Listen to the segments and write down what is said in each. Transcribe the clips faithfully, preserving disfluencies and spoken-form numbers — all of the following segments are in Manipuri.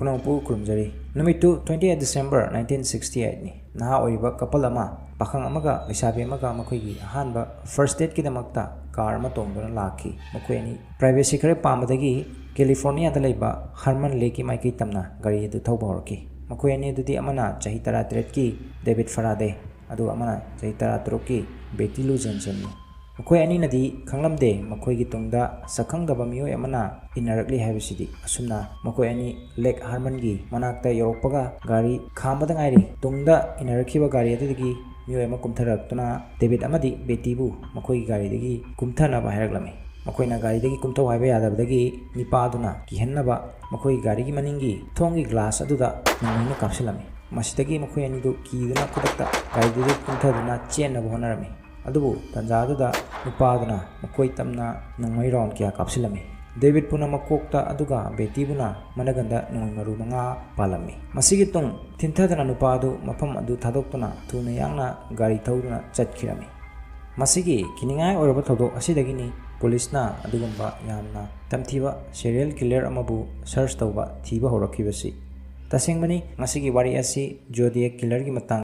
ꯄꯨꯝꯅꯃꯛꯄꯨ ꯈꯨꯔꯨꯝꯖꯔꯤ꯫ ꯅꯨꯃꯤꯠꯇꯨ twenty eight December nineteen sixty eight ꯅꯤ꯫ ꯅꯍꯥ ꯑꯣꯏꯔꯤꯕ couple ꯑꯃ, ꯄꯥꯈꯪ ꯑꯃꯒ ꯂꯩꯁꯥꯕꯤ ꯑꯃꯒ, ꯃꯈꯣꯏꯒꯤ ꯑꯍꯥꯟꯕ first date ꯀꯤꯗꯃꯛꯇ car ꯑꯃ ꯇꯣꯡꯗꯨꯅ ꯂꯥꯛꯈꯤ꯫ ꯃꯈꯣꯏ ꯑꯅꯤ privacy ꯈꯔ ꯄꯥꯝꯕꯗꯒꯤ California ꯗ ꯂꯩꯕ Hermann Lake ꯀꯤ ꯃꯥꯏꯀꯩ ꯇꯝꯅ ꯒꯥꯔꯤ ꯑꯗꯨ ꯊꯧꯕ ꯍꯧꯔꯛꯈꯤ꯫ ꯃꯈꯣꯏ ꯑꯅꯤ ꯑꯗꯨꯗꯤ ꯑꯃꯅ ꯆꯍꯤ ꯇꯔꯥꯇꯔꯦꯠꯀꯤ David Faraday, ꯑꯗꯨꯒ ꯑꯃꯅ ꯆꯍꯤ ꯇꯔꯥꯇꯔꯨꯛꯀꯤ Betty Lou Jensen ꯅꯤ꯫ ꯃꯈꯣꯏ ꯑꯅꯤꯅꯗꯤ ꯈꯪꯂꯝꯗꯦ ꯃꯈꯣꯏꯒꯤ ꯇꯨꯡꯗ ꯁꯛꯈꯪꯗꯕ ꯃꯤꯑꯣꯏ ꯑꯃꯅ ꯏꯟꯅꯔꯛꯂꯤ ꯍꯥꯏꯕꯁꯤꯗꯤ꯫ ꯑꯁꯨꯝꯅ ꯃꯈꯣꯏ ꯑꯅꯤ Lake Hermann ꯒꯤ ꯃꯅꯥꯛꯇ ꯌꯧꯔꯛꯄꯒ ꯒꯥꯔꯤ ꯈꯥꯝꯕꯗ ꯉꯥꯏꯔꯤ, ꯇꯨꯡꯗ ꯏꯟꯅꯔꯛꯈꯤꯕ ꯒꯥꯔꯤ ꯑꯗꯨꯗꯒꯤ ꯃꯤꯑꯣꯏ ꯑꯃ ꯀꯨꯝꯊꯔꯛꯇꯨꯅ David ꯑꯃꯗꯤ Betty ꯕꯨ ꯃꯈꯣꯏꯒꯤ ꯒꯥꯔꯤꯗꯒꯤ ꯀꯨꯝꯊꯅꯕ ꯍꯥꯏꯔꯛꯂꯝꯃꯤ꯫ ꯃꯈꯣꯏꯅ ꯒꯥꯔꯤꯗꯒꯤ ꯀꯨꯝꯊꯧ ꯍꯥꯏꯕ ꯌꯥꯗꯕꯗꯒꯤ ꯅꯤꯄꯥꯗꯨꯅ ꯀꯤꯍꯟꯅꯕ ꯃꯈꯣꯏꯒꯤ ꯒꯥꯔꯤꯒꯤ ꯃꯅꯤꯡꯒꯤ ꯊꯣꯡꯒꯤ glass ꯑꯗꯨꯗ ꯅꯣꯡꯃꯩꯅ ꯀꯥꯞꯁꯤꯜꯂꯝꯃꯤ꯫ ꯃꯁꯤꯗꯒꯤ ꯃꯈꯣꯏ ꯑꯅꯤꯗꯨ ꯀꯤꯗꯨꯅ ꯈꯨꯗꯛꯇ ꯒꯥꯔꯤꯗꯒꯤ ꯀꯨꯝꯊꯗꯨꯅ ꯆꯦꯟꯅꯕ ꯍꯣꯠꯅꯔꯝꯃꯤ꯫ ꯑꯗꯨꯕꯨ ꯇꯟꯖꯥ ꯑꯗꯨꯗ ꯅꯨꯄꯥꯗꯨꯅ ꯃꯈꯣꯏ ꯇꯝꯅ ꯅꯣꯡꯃꯩ round ꯀꯌꯥ ꯀꯥꯞꯁꯤꯜꯂꯝꯃꯤ꯫ David ꯕꯨꯅ ꯃꯀꯣꯛꯇ ꯑꯗꯨꯒ Betty ꯕꯨꯅ ꯃꯅꯒꯟꯗ ꯅꯣꯡꯃꯩ ꯃꯔꯨ ꯃꯉꯥ ꯄꯥꯜꯂꯝꯃꯤ꯫ ꯃꯁꯤꯒꯤ ꯇꯨꯡ ꯊꯤꯟꯊꯗꯅ ꯅꯨꯄꯥ ꯑꯗꯨ ꯃꯐꯝ ꯑꯗꯨ ꯊꯥꯗꯣꯛꯇꯨꯅ ꯊꯨꯅ ꯌꯥꯡꯅ ꯒꯥꯔꯤ ꯊꯧꯗꯨꯅ ꯆꯠꯈꯤꯔꯝꯃꯤ꯫ ꯃꯁꯤꯒꯤ ꯀꯤꯅꯤꯡꯉꯥꯏ ꯑꯣꯏꯔꯕ ꯊꯧꯗꯣꯛ ꯑꯁꯤꯗꯒꯤꯅꯤ ꯄꯨꯂꯤꯁꯅ ꯑꯗꯨꯒꯨꯝꯕ ꯌꯥꯝꯅ ꯇꯝꯊꯤꯕ serial killer ꯑꯃꯕꯨ search ꯇꯧꯕ, ꯊꯤꯕ ꯍꯧꯔꯛꯈꯤꯕꯁꯤ꯫ ꯇꯁꯦꯡꯕꯅꯤ, ꯉꯁꯤꯒꯤ ꯋꯥꯔꯤ ꯑꯁꯤ Zodiac killer ꯒꯤ ꯃꯇꯥꯡ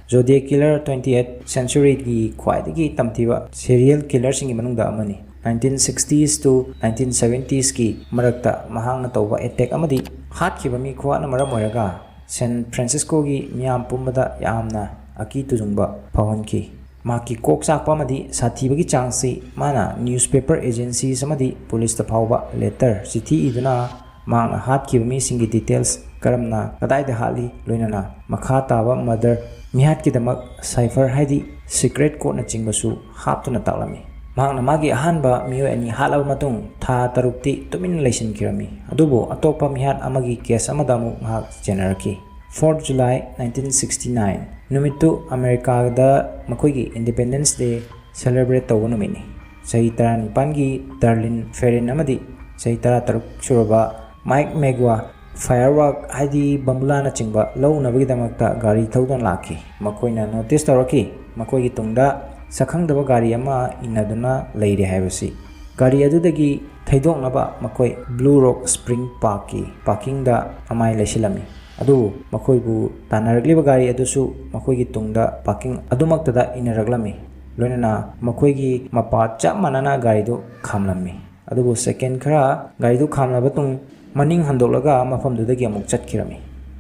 Zodiac killer twenty eight century ꯒꯤ ꯈ꯭ꯋꯥꯏꯗꯒꯤ ꯇꯝꯊꯤꯕ serial killer ꯁꯤꯡꯒꯤ ꯃꯅꯨꯡꯗ ꯑꯃꯅꯤ꯫ Nineteen sixties to nineteen seventies ꯀꯤ ꯃꯔꯛꯇ ꯃꯍꯥꯛꯅ ꯇꯧꯕ attack ꯑꯃꯗꯤ ꯍꯥꯠꯈꯤꯕ ꯃꯤ ꯈꯨꯍꯥꯠꯅ ꯃꯔꯝ ꯑꯣꯏꯔꯒ San Francisco ꯒꯤ ꯃꯤꯌꯥꯝ ꯄꯨꯝꯕꯗ ꯌꯥꯝꯅ ꯑꯀꯤ ꯇꯨꯖꯨꯡꯕ ꯐꯥꯎꯍꯟꯈꯤ꯫ ꯃꯍꯥꯛꯀꯤ ꯀꯣꯛ ꯆꯥꯛꯄ ꯑꯃꯗꯤ ꯁꯥꯊꯤꯕꯒꯤ ꯆꯥꯡꯁꯤ ꯃꯥꯅ newspaper agencies ꯑꯃꯗꯤ ꯄꯨꯂꯤꯁꯇ ꯐꯥꯎꯕ letter, ꯆꯤꯊꯤ ꯏꯗꯨꯅ ꯃꯍꯥꯛꯅ ꯍꯥꯠꯈꯤꯕ ꯃꯤꯁꯤꯡꯒꯤ details, ꯀꯔꯝꯅ ꯀꯗꯥꯏꯗ ꯍꯥꯠꯂꯤ, ꯂꯣꯏꯅꯅ ꯃꯈꯥ ꯇꯥꯕ murder, ꯃꯤꯍꯥꯠꯀꯤꯗꯃꯛ cipher ꯍꯥꯏꯗꯤ secret codeꯅꯆꯤꯡꯕꯁꯨ ꯍꯥꯞꯇꯨꯅ ꯇꯥꯛꯂꯝꯃꯤ꯫ ꯃꯍꯥꯛꯅ ꯃꯥꯒꯤ ꯑꯍꯥꯟꯕ ꯃꯤꯑꯣꯏ ꯑꯅꯤ ꯍꯥꯠꯂꯕ ꯃꯇꯨꯡ ꯊꯥ ꯇꯔꯨꯛꯇꯤ ꯇꯨꯃꯤꯟꯅ ꯂꯩꯁꯤꯟꯈꯤꯔꯝꯃꯤ꯫ ꯑꯗꯨꯕꯨ ꯑꯇꯣꯞꯄ ꯃꯤꯍꯥꯠ ꯑꯃꯒꯤ case ꯑꯃꯗ ꯑꯃꯨꯛ ꯃꯍꯥꯛ ꯆꯦꯟꯅꯔꯛꯈꯤ꯫ Fourth July nineteen sixty nine ꯅꯨꯃꯤꯠꯇꯨ ꯑꯃꯦꯔꯤꯀꯥꯗ ꯃꯈꯣꯏꯒꯤ Independence Day celebrate ꯇꯧꯕ ꯅꯨꯃꯤꯠꯅꯤ꯫ ꯆꯍꯤ ꯇꯔꯥꯅꯤꯄꯥꯟꯒꯤ Darlene Ferrin ꯑꯃꯗꯤ ꯆꯍꯤ ꯇꯔꯥꯇꯔꯨꯛ ꯁꯨꯔꯕ Mike Magua firework ꯍꯥꯏꯗꯤ ꯕꯝꯕꯨꯂꯥꯅꯆꯤꯡꯕ ꯂꯧꯅꯕꯒꯤꯗꯃꯛꯇ ꯒꯥꯔꯤ ꯊꯧꯗꯨꯅ ꯂꯥꯛꯈꯤ꯫ ꯃꯈꯣꯏꯅ notice ꯇꯧꯔꯛꯈꯤ, ꯃꯈꯣꯏꯒꯤ ꯇꯨꯡꯗ ꯁꯛꯈꯪꯗꯕ ꯒꯥꯔꯤ ꯑꯃ ꯏꯟꯅꯗꯨꯅ ꯂꯩꯔꯦ ꯍꯥꯏꯕꯁꯤ꯫ ꯒꯥꯔꯤ ꯑꯗꯨꯗꯒꯤ ꯊꯩꯗꯣꯛꯅꯕ ꯃꯈꯣꯏ Blue Rock Spring Parkꯀꯤ parkingꯗ ꯃꯃꯥꯏ ꯂꯩꯁꯤꯜꯂꯝꯃꯤ꯫ ꯑꯗꯨꯕꯨ ꯃꯈꯣꯏꯕꯨ ꯇꯥꯟꯅꯔꯛꯂꯤꯕ ꯒꯥꯔꯤ ꯑꯗꯨꯁꯨ ꯃꯈꯣꯏꯒꯤ ꯇꯨꯡꯗ parking ꯑꯗꯨꯃꯛꯇꯗ ꯏꯟꯅꯔꯛꯂꯝꯃꯤ꯫ ꯂꯣꯏꯅꯅ ꯃꯈꯣꯏꯒꯤ ꯃꯄꯥ ꯆꯞ ꯃꯥꯟꯅꯅ ꯒꯥꯔꯤꯗꯨ ꯈꯥꯝꯂꯝꯃꯤ꯫ ꯑꯗꯨꯕꯨ second ꯈꯔ ꯒꯥꯔꯤꯗꯨ ꯈꯥꯝꯂꯕ ꯇꯨꯡ ꯃꯅꯤꯡ ꯍꯟꯗꯣꯛꯂꯒ ꯃꯐꯝꯗꯨꯗꯒꯤ ꯑꯃꯨꯛ ꯆꯠꯈꯤꯔꯝꯃꯤ꯫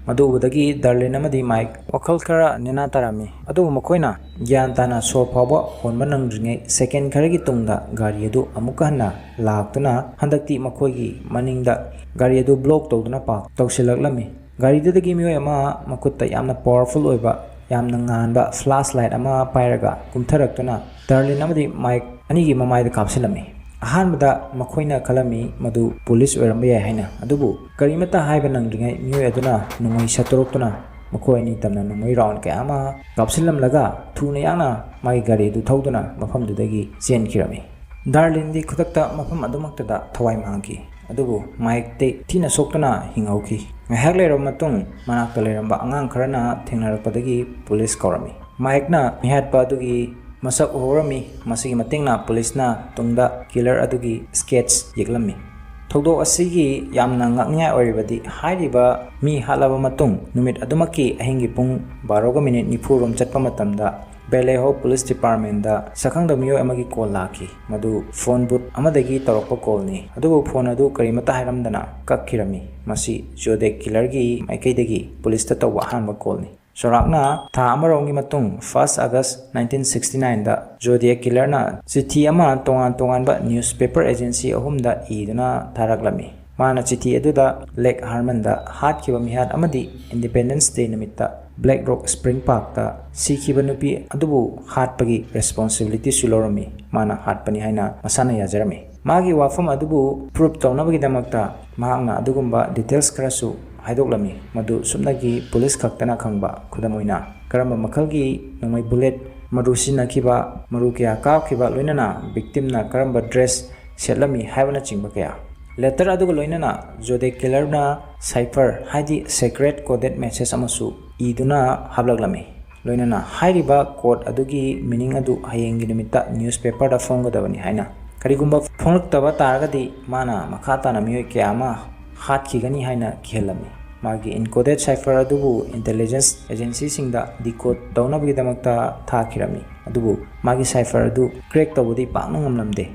ꯃꯗꯨ ꯎꯕꯗꯒꯤ ꯗꯥꯔꯂꯤꯟ ꯑꯃꯗꯤ ꯃꯥꯏꯛ ꯋꯥꯈꯜ ꯈꯔ ꯅꯦꯅꯥ ꯇꯥꯔꯝꯃꯤ꯫ ꯑꯗꯨꯕꯨ ꯃꯈꯣꯏꯅ ꯒ꯭ꯌꯥꯟ ꯇꯥꯅ ꯁꯣꯔ ꯐꯥꯎꯕ ꯍꯣꯟꯕ ꯅꯪꯗ꯭ꯔꯤꯉꯩ second ꯈꯔꯒꯤ ꯇꯨꯡꯗ ꯒꯥꯔꯤ ꯑꯗꯨ ꯑꯃꯨꯛꯀ ꯍꯟꯅ ꯂꯥꯛꯇꯨꯅ ꯍꯟꯗꯛꯇꯤ ꯃꯈꯣꯏꯒꯤ ꯃꯅꯤꯡꯗ ꯒꯥꯔꯤ ꯑꯗꯨ block ꯇꯧꯗꯨꯅ park ꯇꯧꯁꯤꯜꯂꯛꯂꯝꯃꯤ꯫ ꯒꯥꯔꯤꯗꯨꯗꯒꯤ ꯃꯤꯑꯣꯏ ꯑꯃ ꯃꯈꯨꯠꯇ ꯌꯥꯝꯅ powerful ꯑꯣꯏꯕ, ꯌꯥꯝꯅ ꯉꯥꯟꯕ flashlight ꯑꯃ ꯄꯥꯏꯔꯒ ꯀꯨꯝꯊꯔꯛꯇꯨꯅ ꯗꯥꯔꯂꯤꯟ ꯑꯃꯗꯤ ꯃꯥꯏꯛ ꯑꯅꯤꯒꯤ ꯃꯃꯥꯏꯗ ꯀꯥꯞꯁꯤꯜꯂꯝꯃꯤ꯫ ꯑꯍꯥꯟꯕꯗ ꯃꯈꯣꯏꯅ ꯈꯜꯂꯝꯃꯤ ꯃꯗꯨ ꯄꯨꯂꯤꯁ ꯑꯣꯏꯔꯝꯕ ꯌꯥꯏ ꯍꯥꯏꯅ, ꯑꯗꯨꯕꯨ ꯀꯔꯤꯃꯠꯇ ꯍꯥꯏꯕ ꯅꯪꯗ꯭ꯔꯤꯉꯩ ꯃꯤꯑꯣꯏ ꯑꯗꯨꯅ ꯅꯣꯡꯃꯩ ꯁꯠꯇꯣꯔꯛꯇꯨꯅ ꯃꯈꯣꯏ ꯑꯅꯤ ꯇꯝꯅ ꯅꯣꯡꯃꯩ round ꯀꯌꯥ ꯑꯃ ꯀꯥꯞꯁꯤꯜꯂꯝꯂꯒ ꯊꯨꯅ ꯌꯥꯡꯅ ꯃꯥꯒꯤ ꯒꯥꯔꯤ ꯑꯗꯨ ꯊꯧꯗꯨꯅ ꯃꯐꯝꯗꯨꯗꯒꯤ ꯆꯦꯟꯈꯤꯔꯝꯃꯤ꯫ ꯗꯥꯔꯂꯤꯟꯗꯤ ꯈꯨꯗꯛꯇ ꯃꯐꯝ ꯑꯗꯨꯃꯛꯇꯗ ꯊꯋꯥꯏ ꯃꯥꯡꯈꯤ, ꯑꯗꯨꯕꯨ ꯃꯥꯏꯛꯇꯤ ꯊꯤꯅ ꯁꯣꯛꯇꯨꯅ ꯍꯤꯡꯍꯧꯈꯤ꯫ ꯉꯥꯏꯍꯥꯛ ꯂꯩꯔꯕ ꯃꯇꯨꯡ ꯃꯅꯥꯛꯇ ꯂꯩꯔꯝꯕ ꯑꯉꯥꯡ ꯈꯔꯅ ꯊꯦꯡꯅꯔꯛꯄꯗꯒꯤ ꯄꯨꯂꯤꯁ ꯀꯧꯔꯝꯃꯤ꯫ ꯃꯥꯏꯛꯅ ꯃꯤꯍꯥꯠꯄ ꯑꯗꯨꯒꯤ ꯃꯁꯛ ꯎꯍꯧꯔꯝꯃꯤ꯫ ꯃꯁꯤꯒꯤ ꯃꯇꯦꯡꯅ ꯄꯨꯂꯤꯁꯅ ꯇꯨꯡꯗ killer ꯑꯗꯨꯒꯤ sketch ꯌꯦꯛꯂꯝꯃꯤ꯫ ꯊꯧꯗꯣꯛ ꯑꯁꯤꯒꯤ ꯌꯥꯝꯅ ꯉꯛꯅꯤꯡꯉꯥꯏ ꯑꯣꯏꯔꯤꯕꯗꯤ ꯍꯥꯏꯔꯤꯕ ꯃꯤ ꯍꯥꯠꯂꯕ ꯃꯇꯨꯡ ꯅꯨꯃꯤꯠ ꯑꯗꯨꯃꯛꯀꯤ ꯑꯍꯤꯡꯒꯤ ꯄꯨꯡ ꯕꯥꯔꯣꯒ ꯃꯤꯅꯤꯠ ꯅꯤꯐꯨ ꯔꯣꯝ ꯆꯠꯄ ꯃꯇꯝꯗ ꯕꯦꯂꯦꯍꯣ ꯄꯨꯂꯤꯁ ꯗꯤꯄꯥꯔꯠꯃꯦꯟꯗ ꯁꯛꯈꯪꯗꯕ ꯃꯤꯑꯣꯏ ꯑꯃꯒꯤ ꯀꯣꯜ ꯂꯥꯛꯈꯤ꯫ ꯃꯗꯨ ꯐꯣꯟ ꯕꯨꯠ ꯑꯃꯗꯒꯤ ꯇꯧꯔꯛꯄ ꯀꯣꯜꯅꯤ, ꯑꯗꯨꯕꯨ ꯐꯣꯟ ꯑꯗꯨ ꯀꯔꯤꯃꯠꯇ ꯍꯥꯏꯔꯝꯗꯅ ꯀꯛꯈꯤꯔꯝꯃꯤ꯫ ꯃꯁꯤ ꯖꯣꯗꯦꯛ ꯀꯤꯂꯔꯒꯤ ꯃꯥꯏꯀꯩꯗꯒꯤ ꯄꯨꯂꯤꯁꯇ ꯇꯧꯕ ꯑꯍꯥꯟꯕ ꯀꯣꯜꯅꯤ꯫ ꯆꯥꯎꯔꯥꯛꯅ ꯊꯥ ꯑꯃꯔꯣꯝꯒꯤ ꯃꯇꯨꯡ first August nineteen sixty nineꯗ ꯖꯣꯗꯦꯛ ꯀꯤꯂꯔꯅ ꯆꯤꯊꯤ ꯑꯃ ꯇꯣꯉꯥꯟ ꯇꯣꯉꯥꯟꯕ newspaper agency ꯑꯍꯨꯝꯗ ꯏꯗꯨꯅ ꯊꯥꯔꯛꯂꯝꯃꯤ꯫ ꯃꯥꯅ ꯆꯤꯊꯤ ꯑꯗꯨꯗ ꯂꯦꯛ ꯍꯥꯔꯃꯟꯗ ꯍꯥꯠꯈꯤꯕ ꯃꯤꯍꯥꯠ ꯑꯃꯗꯤ Independence Day ꯅꯨꯃꯤꯠꯇ Black Rock Spring Parkꯇ ꯁꯤꯈꯤꯕ ꯅꯨꯄꯤ ꯑꯗꯨꯕꯨ ꯍꯥꯠꯄꯒꯤ responsibilityꯁꯨ ꯂꯧꯔꯝꯃꯤ꯫ ꯃꯥꯅ ꯍꯥꯠꯄꯅꯤ ꯍꯥꯏꯅ ꯃꯁꯥꯅ ꯌꯥꯖꯔꯝꯃꯤ꯫ ꯃꯥꯒꯤ ꯋꯥꯐꯝ ꯑꯗꯨꯕꯨ prove ꯇꯧꯅꯕꯒꯤꯗꯃꯛꯇ ꯃꯍꯥꯛꯅ ꯑꯗꯨꯒꯨꯝꯕ details ꯈꯔꯁꯨ ꯍꯥꯏꯗꯣꯛꯂꯝꯃꯤ, ꯃꯗꯨ ꯁꯨꯞꯅꯒꯤ ꯄꯨꯂꯤꯁ ꯈꯛꯇꯅ ꯈꯪꯕ꯫ ꯈꯨꯗꯝ ꯑꯣꯏꯅ, ꯀꯔꯝꯕ ꯃꯈꯜꯒꯤ ꯅꯣꯡꯃꯩ bullet, ꯃꯔꯨ ꯁꯤꯖꯤꯟꯅꯈꯤꯕ, ꯃꯔꯨ ꯀꯌꯥ ꯀꯥꯞꯈꯤꯕ, ꯂꯣꯏꯅꯅ victimꯅ ꯀꯔꯝꯕ dress ꯁꯦꯠꯂꯝꯃꯤ ꯍꯥꯏꯕꯅꯆꯤꯡꯕ ꯀꯌꯥ꯫ Letter ꯑꯗꯨꯒ ꯂꯣꯏꯅꯅ ꯖꯣꯗꯦꯛ ꯀꯤꯂꯔꯅ cipher, ꯍꯥꯏꯗꯤ secret coded message ꯑꯃꯁꯨ ꯏꯗꯨꯅ ꯍꯥꯞꯂꯛꯂꯝꯃꯤ꯫ ꯂꯣꯏꯅꯅ ꯍꯥꯏꯔꯤꯕ code ꯑꯗꯨꯒꯤ meaning ꯑꯗꯨ ꯍꯌꯦꯡꯒꯤ ꯅꯨꯃꯤꯠꯇ newspaperꯗ ꯐꯣꯡꯒꯗꯕꯅꯤ ꯍꯥꯏꯅ꯫ ꯀꯔꯤꯒꯨꯝꯕ ꯐꯣꯡꯂꯛꯇꯕ ꯇꯥꯔꯒꯗꯤ ꯃꯥꯅ ꯃꯈꯥ ꯇꯥꯅ ꯃꯤꯑꯣꯏ ꯀꯌꯥ ꯑꯃ ꯍꯥꯠꯈꯤꯒꯅꯤ ꯍꯥꯏꯅ ꯀꯤꯍꯜꯂꯝꯃꯤ꯫ ꯃꯥꯒꯤ encoded cipher ꯑꯗꯨꯕꯨ intelligence agencyꯁꯤꯡꯗ decode ꯇꯧꯅꯕꯒꯤꯗꯃꯛꯇ ꯊꯥꯈꯤꯔꯝꯃꯤ, ꯑꯗꯨꯕꯨ ꯃꯥꯒꯤ cipher ꯑꯗꯨ crack ꯇꯧꯕꯗꯤ ꯄꯥꯛꯅ ꯉꯝꯂꯝꯗꯦ꯫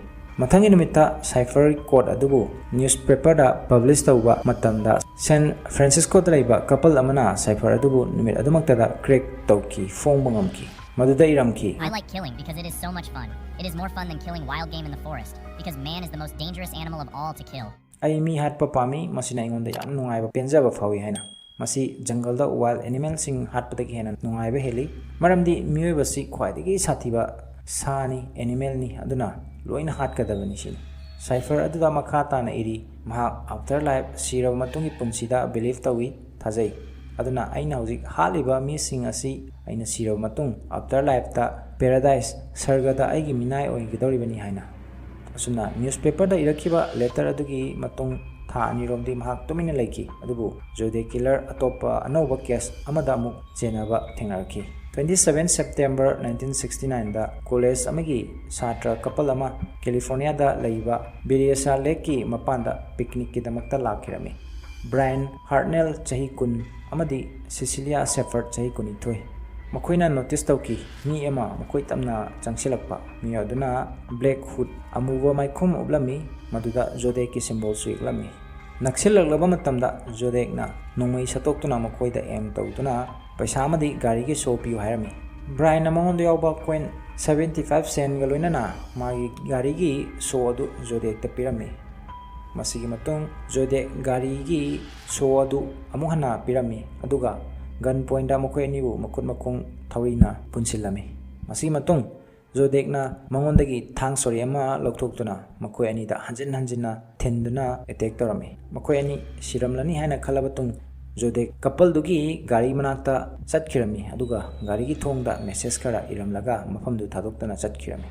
ꯃꯊꯪꯒꯤ ꯅꯨꯃꯤꯠꯇ cipher code ꯑꯗꯨꯕꯨ newspaperꯗ publish ꯇꯧꯕ ꯃꯇꯝꯗ San Franciscoꯗ ꯂꯩꯕ couple ꯑꯃꯅ cipher ꯑꯗꯨꯕꯨ ꯅꯨꯃꯤꯠ ꯑꯗꯨꯃꯛꯇꯗ crack ꯇꯧꯈꯤ, ꯐꯣꯡꯕ ꯉꯝꯈꯤ꯫ ꯃꯗꯨꯗ ꯏꯔꯝꯈꯤ, I like killing because it is so much fun. It is more fun than killing wild game in the forest because man is the most dangerous animal of all to kill. "ꯑꯩ ꯃꯤ ꯍꯥꯠꯄ ꯄꯥꯝꯃꯤ, ꯃꯁꯤꯅ ꯑꯩꯉꯣꯟꯗ ꯌꯥꯝ ꯅꯨꯡꯉꯥꯏꯕ, ꯄꯦꯟꯖꯕ ꯐꯥꯎꯏ" ꯍꯥꯏꯅ꯫ ꯃꯁꯤ ꯖꯪꯒꯜꯗ wild animalꯁꯤꯡ ꯍꯥꯠꯄꯗꯒꯤ ꯍꯦꯟꯅ ꯅꯨꯡꯉꯥꯏꯕ ꯍꯦꯜꯂꯤ, ꯃꯔꯝꯗꯤ ꯃꯤꯑꯣꯏꯕꯁꯤ ꯈ꯭ꯋꯥꯏꯗꯒꯤ ꯁꯥꯊꯤꯕ ꯁꯥꯅꯤ, animalꯅꯤ, ꯑꯗꯨꯅ ꯂꯣꯏꯅ ꯍꯥꯠꯀꯗꯕꯅꯤ ꯁꯤꯅꯤ꯫ Cipher ꯑꯗꯨꯗ ꯃꯈꯥ ꯇꯥꯅ ꯏꯔꯤ, ꯃꯍꯥꯛ after life, ꯁꯤꯔꯕ ꯃꯇꯨꯡꯒꯤ ꯄꯨꯟꯁꯤꯗ believe ꯇꯧꯏ, ꯊꯥꯖꯩ꯫ ꯑꯗꯨꯅ ꯑꯩꯅ ꯍꯧꯖꯤꯛ ꯍꯥꯠꯂꯤꯕ ꯃꯤꯁꯤꯡ ꯑꯁꯤ ꯑꯩꯅ ꯁꯤꯔꯕ ꯃꯇꯨꯡ after lifeꯇ paradise, ꯁꯔꯒꯗ ꯑꯩꯒꯤ ꯃꯤꯅꯥꯏ ꯑꯣꯏꯒꯗꯧꯔꯤꯕꯅꯤ ꯍꯥꯏꯅ꯫ ꯑꯁꯨꯝꯅ newspaperꯗ ꯏꯔꯛꯈꯤꯕ letter ꯑꯗꯨꯒꯤ ꯃꯇꯨꯡ ꯊꯥ ꯑꯅꯤꯔꯣꯝꯗꯤ ꯃꯍꯥꯛ ꯇꯨꯃꯤꯟꯅ ꯂꯩꯈꯤ꯫ ꯑꯗꯨꯕꯨ Zodiac killer ꯑꯇꯣꯞꯄ ꯑꯅꯧꯕ case ꯑꯃꯗ ꯑꯃꯨꯛ ꯆꯦꯟꯅꯕ ꯊꯦꯡꯅꯔꯛꯈꯤ꯫ Twenty seven September nineteen sixty nineꯗ college ꯑꯃꯒꯤ ꯁꯥꯇ꯭ꯔ couple ꯑꯃ Californiaꯗ ꯂꯩꯕ Berryessa Lakeꯀꯤ ꯃꯄꯥꯟꯗ picnicꯀꯤꯗꯃꯛꯇ ꯂꯥꯛꯈꯤꯔꯝꯃꯤ꯫ Brian Hartnell, ꯆꯍꯤ ꯀꯨꯟ, ꯑꯃꯗꯤ Cecilia Shepard, ꯆꯍꯤ ꯀꯨꯟꯅꯤꯊꯣꯏ꯫ ꯃꯈꯣꯏꯅ notice ꯇꯧꯈꯤ, ꯃꯤ ꯑꯃ ꯃꯈꯣꯏ ꯇꯝꯅ ꯆꯪꯁꯤꯜꯂꯛꯄ꯫ ꯃꯤꯑꯣꯏ ꯑꯗꯨꯅ black hood, ꯑꯃꯨꯕ ꯃꯥꯏꯈꯨꯝ ꯎꯞꯂꯝꯃꯤ, ꯃꯗꯨꯗ Zodiacꯀꯤ symbolꯁꯨ ꯌꯦꯛꯂꯝꯃꯤ꯫ ꯅꯛꯁꯤꯜꯂꯛꯂꯕ ꯃꯇꯝꯗ Zodiacꯅ ꯅꯣꯡꯃꯩ ꯁꯠꯇꯣꯛꯇꯨꯅ ꯃꯈꯣꯏꯗ aim ꯇꯧꯗꯨꯅ ꯄꯩꯁꯥ ꯑꯃꯗꯤ ꯒꯥꯔꯤꯒꯤ show ꯄꯤꯌꯨ ꯍꯥꯏꯔꯝꯃꯤ꯫ Brianꯅ ꯃꯉꯣꯟꯗ ꯌꯥꯎꯕ coin seventy five centꯒ ꯂꯣꯏꯅꯅ ꯃꯥꯒꯤ ꯒꯥꯔꯤꯒꯤ show ꯑꯗꯨ Zodiacꯇ ꯄꯤꯔꯝꯃꯤ꯫ ꯃꯁꯤꯒꯤ ꯃꯇꯨꯡ Zodiac ꯒꯥꯔꯤꯒꯤ show ꯑꯗꯨ ꯑꯃꯨꯛ ꯍꯟꯅ ꯄꯤꯔꯝꯃꯤ, ꯑꯗꯨꯒ gun pointꯇ ꯃꯈꯣꯏ ꯑꯅꯤꯕꯨ ꯃꯈꯨꯠ ꯃꯈꯣꯡ ꯊꯧꯔꯤꯅ ꯄꯨꯟꯁꯤꯜꯂꯝꯃꯤ꯫ ꯃꯁꯤꯒꯤ ꯃꯇꯨꯡ Zodiacꯅ ꯃꯉꯣꯟꯗꯒꯤ ꯊꯥꯡ ꯁꯣꯔꯤ ꯑꯃ ꯂꯧꯊꯣꯛꯇꯨꯅ ꯃꯈꯣꯏ ꯑꯅꯤꯗ ꯍꯟꯖꯤꯟ ꯍꯟꯖꯤꯟꯅ ꯊꯤꯟꯗꯨꯅ attack ꯇꯧꯔꯝꯃꯤ꯫ ꯃꯈꯣꯏ ꯑꯅꯤ ꯁꯤꯔꯝꯂꯅꯤ ꯍꯥꯏꯅ ꯈꯜꯂꯕ ꯇꯨꯡ Zodiac coupleꯗꯨꯒꯤ ꯒꯥꯔꯤ ꯃꯅꯥꯛꯇ ꯆꯠꯈꯤꯔꯝꯃꯤ, ꯑꯗꯨꯒ ꯒꯥꯔꯤꯒꯤ ꯊꯣꯡꯗ message ꯈꯔ ꯏꯔꯝꯂꯒ ꯃꯐꯝꯗꯨ ꯊꯥꯗꯣꯛꯇꯨꯅ ꯆꯠꯈꯤꯔꯝꯃꯤ꯫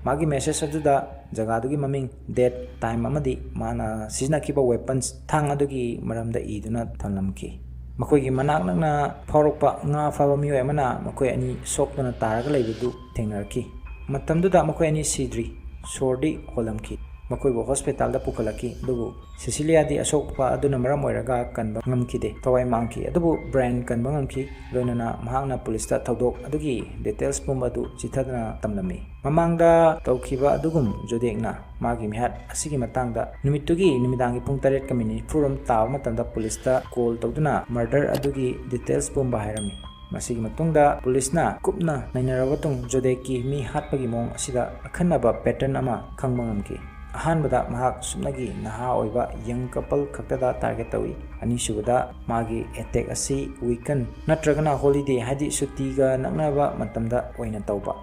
ꯃꯥꯒꯤ message ꯑꯗꯨꯗ ꯖꯒꯥꯗꯨꯒꯤ ꯃꯃꯤꯡ, date, time ꯑꯃꯗꯤ ꯃꯥꯅ ꯁꯤꯖꯤꯟꯅꯈꯤꯕ weapons, ꯊꯥꯡ ꯑꯗꯨꯒꯤ ꯃꯔꯝꯗ ꯏꯗꯨꯅ ꯊꯝꯂꯝꯈꯤ꯫ ꯃꯈꯣꯏꯒꯤ ꯃꯅꯥꯛ ꯅꯛꯅ ꯐꯥꯎꯔꯛꯄ ꯉꯥ ꯐꯥꯕ ꯃꯤꯑꯣꯏ ꯑꯃꯅ ꯃꯈꯣꯏ ꯑꯅꯤ ꯁꯣꯛꯇꯨꯅ ꯇꯥꯔꯒ ꯂꯩꯕꯗꯨ ꯊꯦꯡꯅꯔꯛꯈꯤ꯫ ꯃꯇꯝꯗꯨꯗ ꯃꯈꯣꯏ ꯑꯅꯤ ꯁꯤꯗ꯭ꯔꯤ꯫ ꯁꯣꯔꯗꯤ ꯍꯣꯜꯂꯝꯈꯤ꯫ ꯃꯈꯣꯏꯕꯨ ꯍꯣꯁꯄꯤꯇꯥꯜꯗ ꯄꯨꯈꯠꯂꯛꯈꯤ, ꯑꯗꯨꯕꯨ ꯁꯤꯁꯤꯂꯤꯌꯥꯗꯤ ꯑꯁꯣꯛꯄ ꯑꯗꯨꯅ ꯃꯔꯝ ꯑꯣꯏꯔꯒ ꯀꯟꯕ ꯉꯝꯈꯤꯗꯦ꯫ ꯊꯋꯥꯏ ꯃꯥꯡꯈꯤ, ꯑꯗꯨꯕꯨ ꯕ꯭ꯔꯥꯌꯟ ꯀꯟꯕ ꯉꯝꯈꯤ꯫ ꯂꯣꯏꯅꯅ ꯃꯍꯥꯛꯅ ꯄꯨꯂꯤꯁꯇ ꯊꯧꯗꯣꯛ ꯑꯗꯨꯒꯤ ꯗꯤꯇꯦꯜꯁ ꯄꯨꯝꯕ ꯑꯗꯨ ꯆꯤꯊꯗꯨꯅ ꯇꯝꯂꯝꯃꯤ꯫ ꯃꯃꯥꯡꯗ ꯇꯧꯈꯤꯕ ꯑꯗꯨꯒꯨꯝ ꯖꯣꯗꯦꯛꯅ ꯃꯥꯒꯤ ꯃꯤꯍꯥꯠ ꯑꯁꯤꯒꯤ ꯃꯇꯥꯡꯗ ꯅꯨꯃꯤꯠꯇꯨꯒꯤ ꯅꯨꯃꯤꯗꯥꯡꯒꯤ ꯄꯨꯡ ꯇꯔꯦꯠꯀ ꯃꯤꯅꯤꯠ ꯅꯤꯐꯨꯔꯣꯝ ꯇꯥꯕ ꯃꯇꯝꯗ ꯄꯨꯂꯤꯁꯇ ꯀꯣꯜ ꯇꯧꯗꯨꯅ ꯃꯔꯗꯔ ꯑꯗꯨꯒꯤ ꯗꯤꯇꯦꯜꯁ ꯄꯨꯝꯕ ꯍꯥꯏꯔꯝꯃꯤ꯫ ꯃꯁꯤꯒꯤ ꯃꯇꯨꯡꯗ ꯄꯨꯂꯤꯁꯅ ꯀꯨꯞꯅ ꯅꯩꯅꯔꯕ ꯃꯇꯨꯡ ꯖꯣꯗꯦꯛꯀꯤ ꯃꯤ ꯍꯥꯠꯄꯒꯤ ꯃꯑꯣꯡ ꯑꯁꯤꯗ ꯑꯈꯟꯅꯕ ꯄꯦꯇꯔꯟ ꯑꯃ ꯈꯪꯕ ꯉꯝꯈꯤ꯫ ꯑꯍꯥꯟꯕꯗ ꯃꯍꯥꯛ ꯁꯨꯞꯅꯒꯤ ꯅꯍꯥ ꯑꯣꯏꯕ ꯌꯪ ꯀꯄꯜ ꯈꯛꯇꯗ ꯇꯥꯔꯒꯦꯠ ꯇꯧꯏ꯫ ꯑꯅꯤꯁꯨꯕꯗ ꯃꯥꯒꯤ ꯑꯦꯇꯦꯛ ꯑꯁꯤ ꯋꯤꯀꯟ ꯅꯠꯇ꯭ꯔꯒꯅ ꯍꯣꯂꯤꯗꯦ, ꯍꯥꯏꯗꯤ ꯁꯨꯇꯤꯒ ꯅꯛꯅꯕ ꯃꯇꯝꯗ ꯑꯣꯏꯅ ꯇꯧꯕ꯫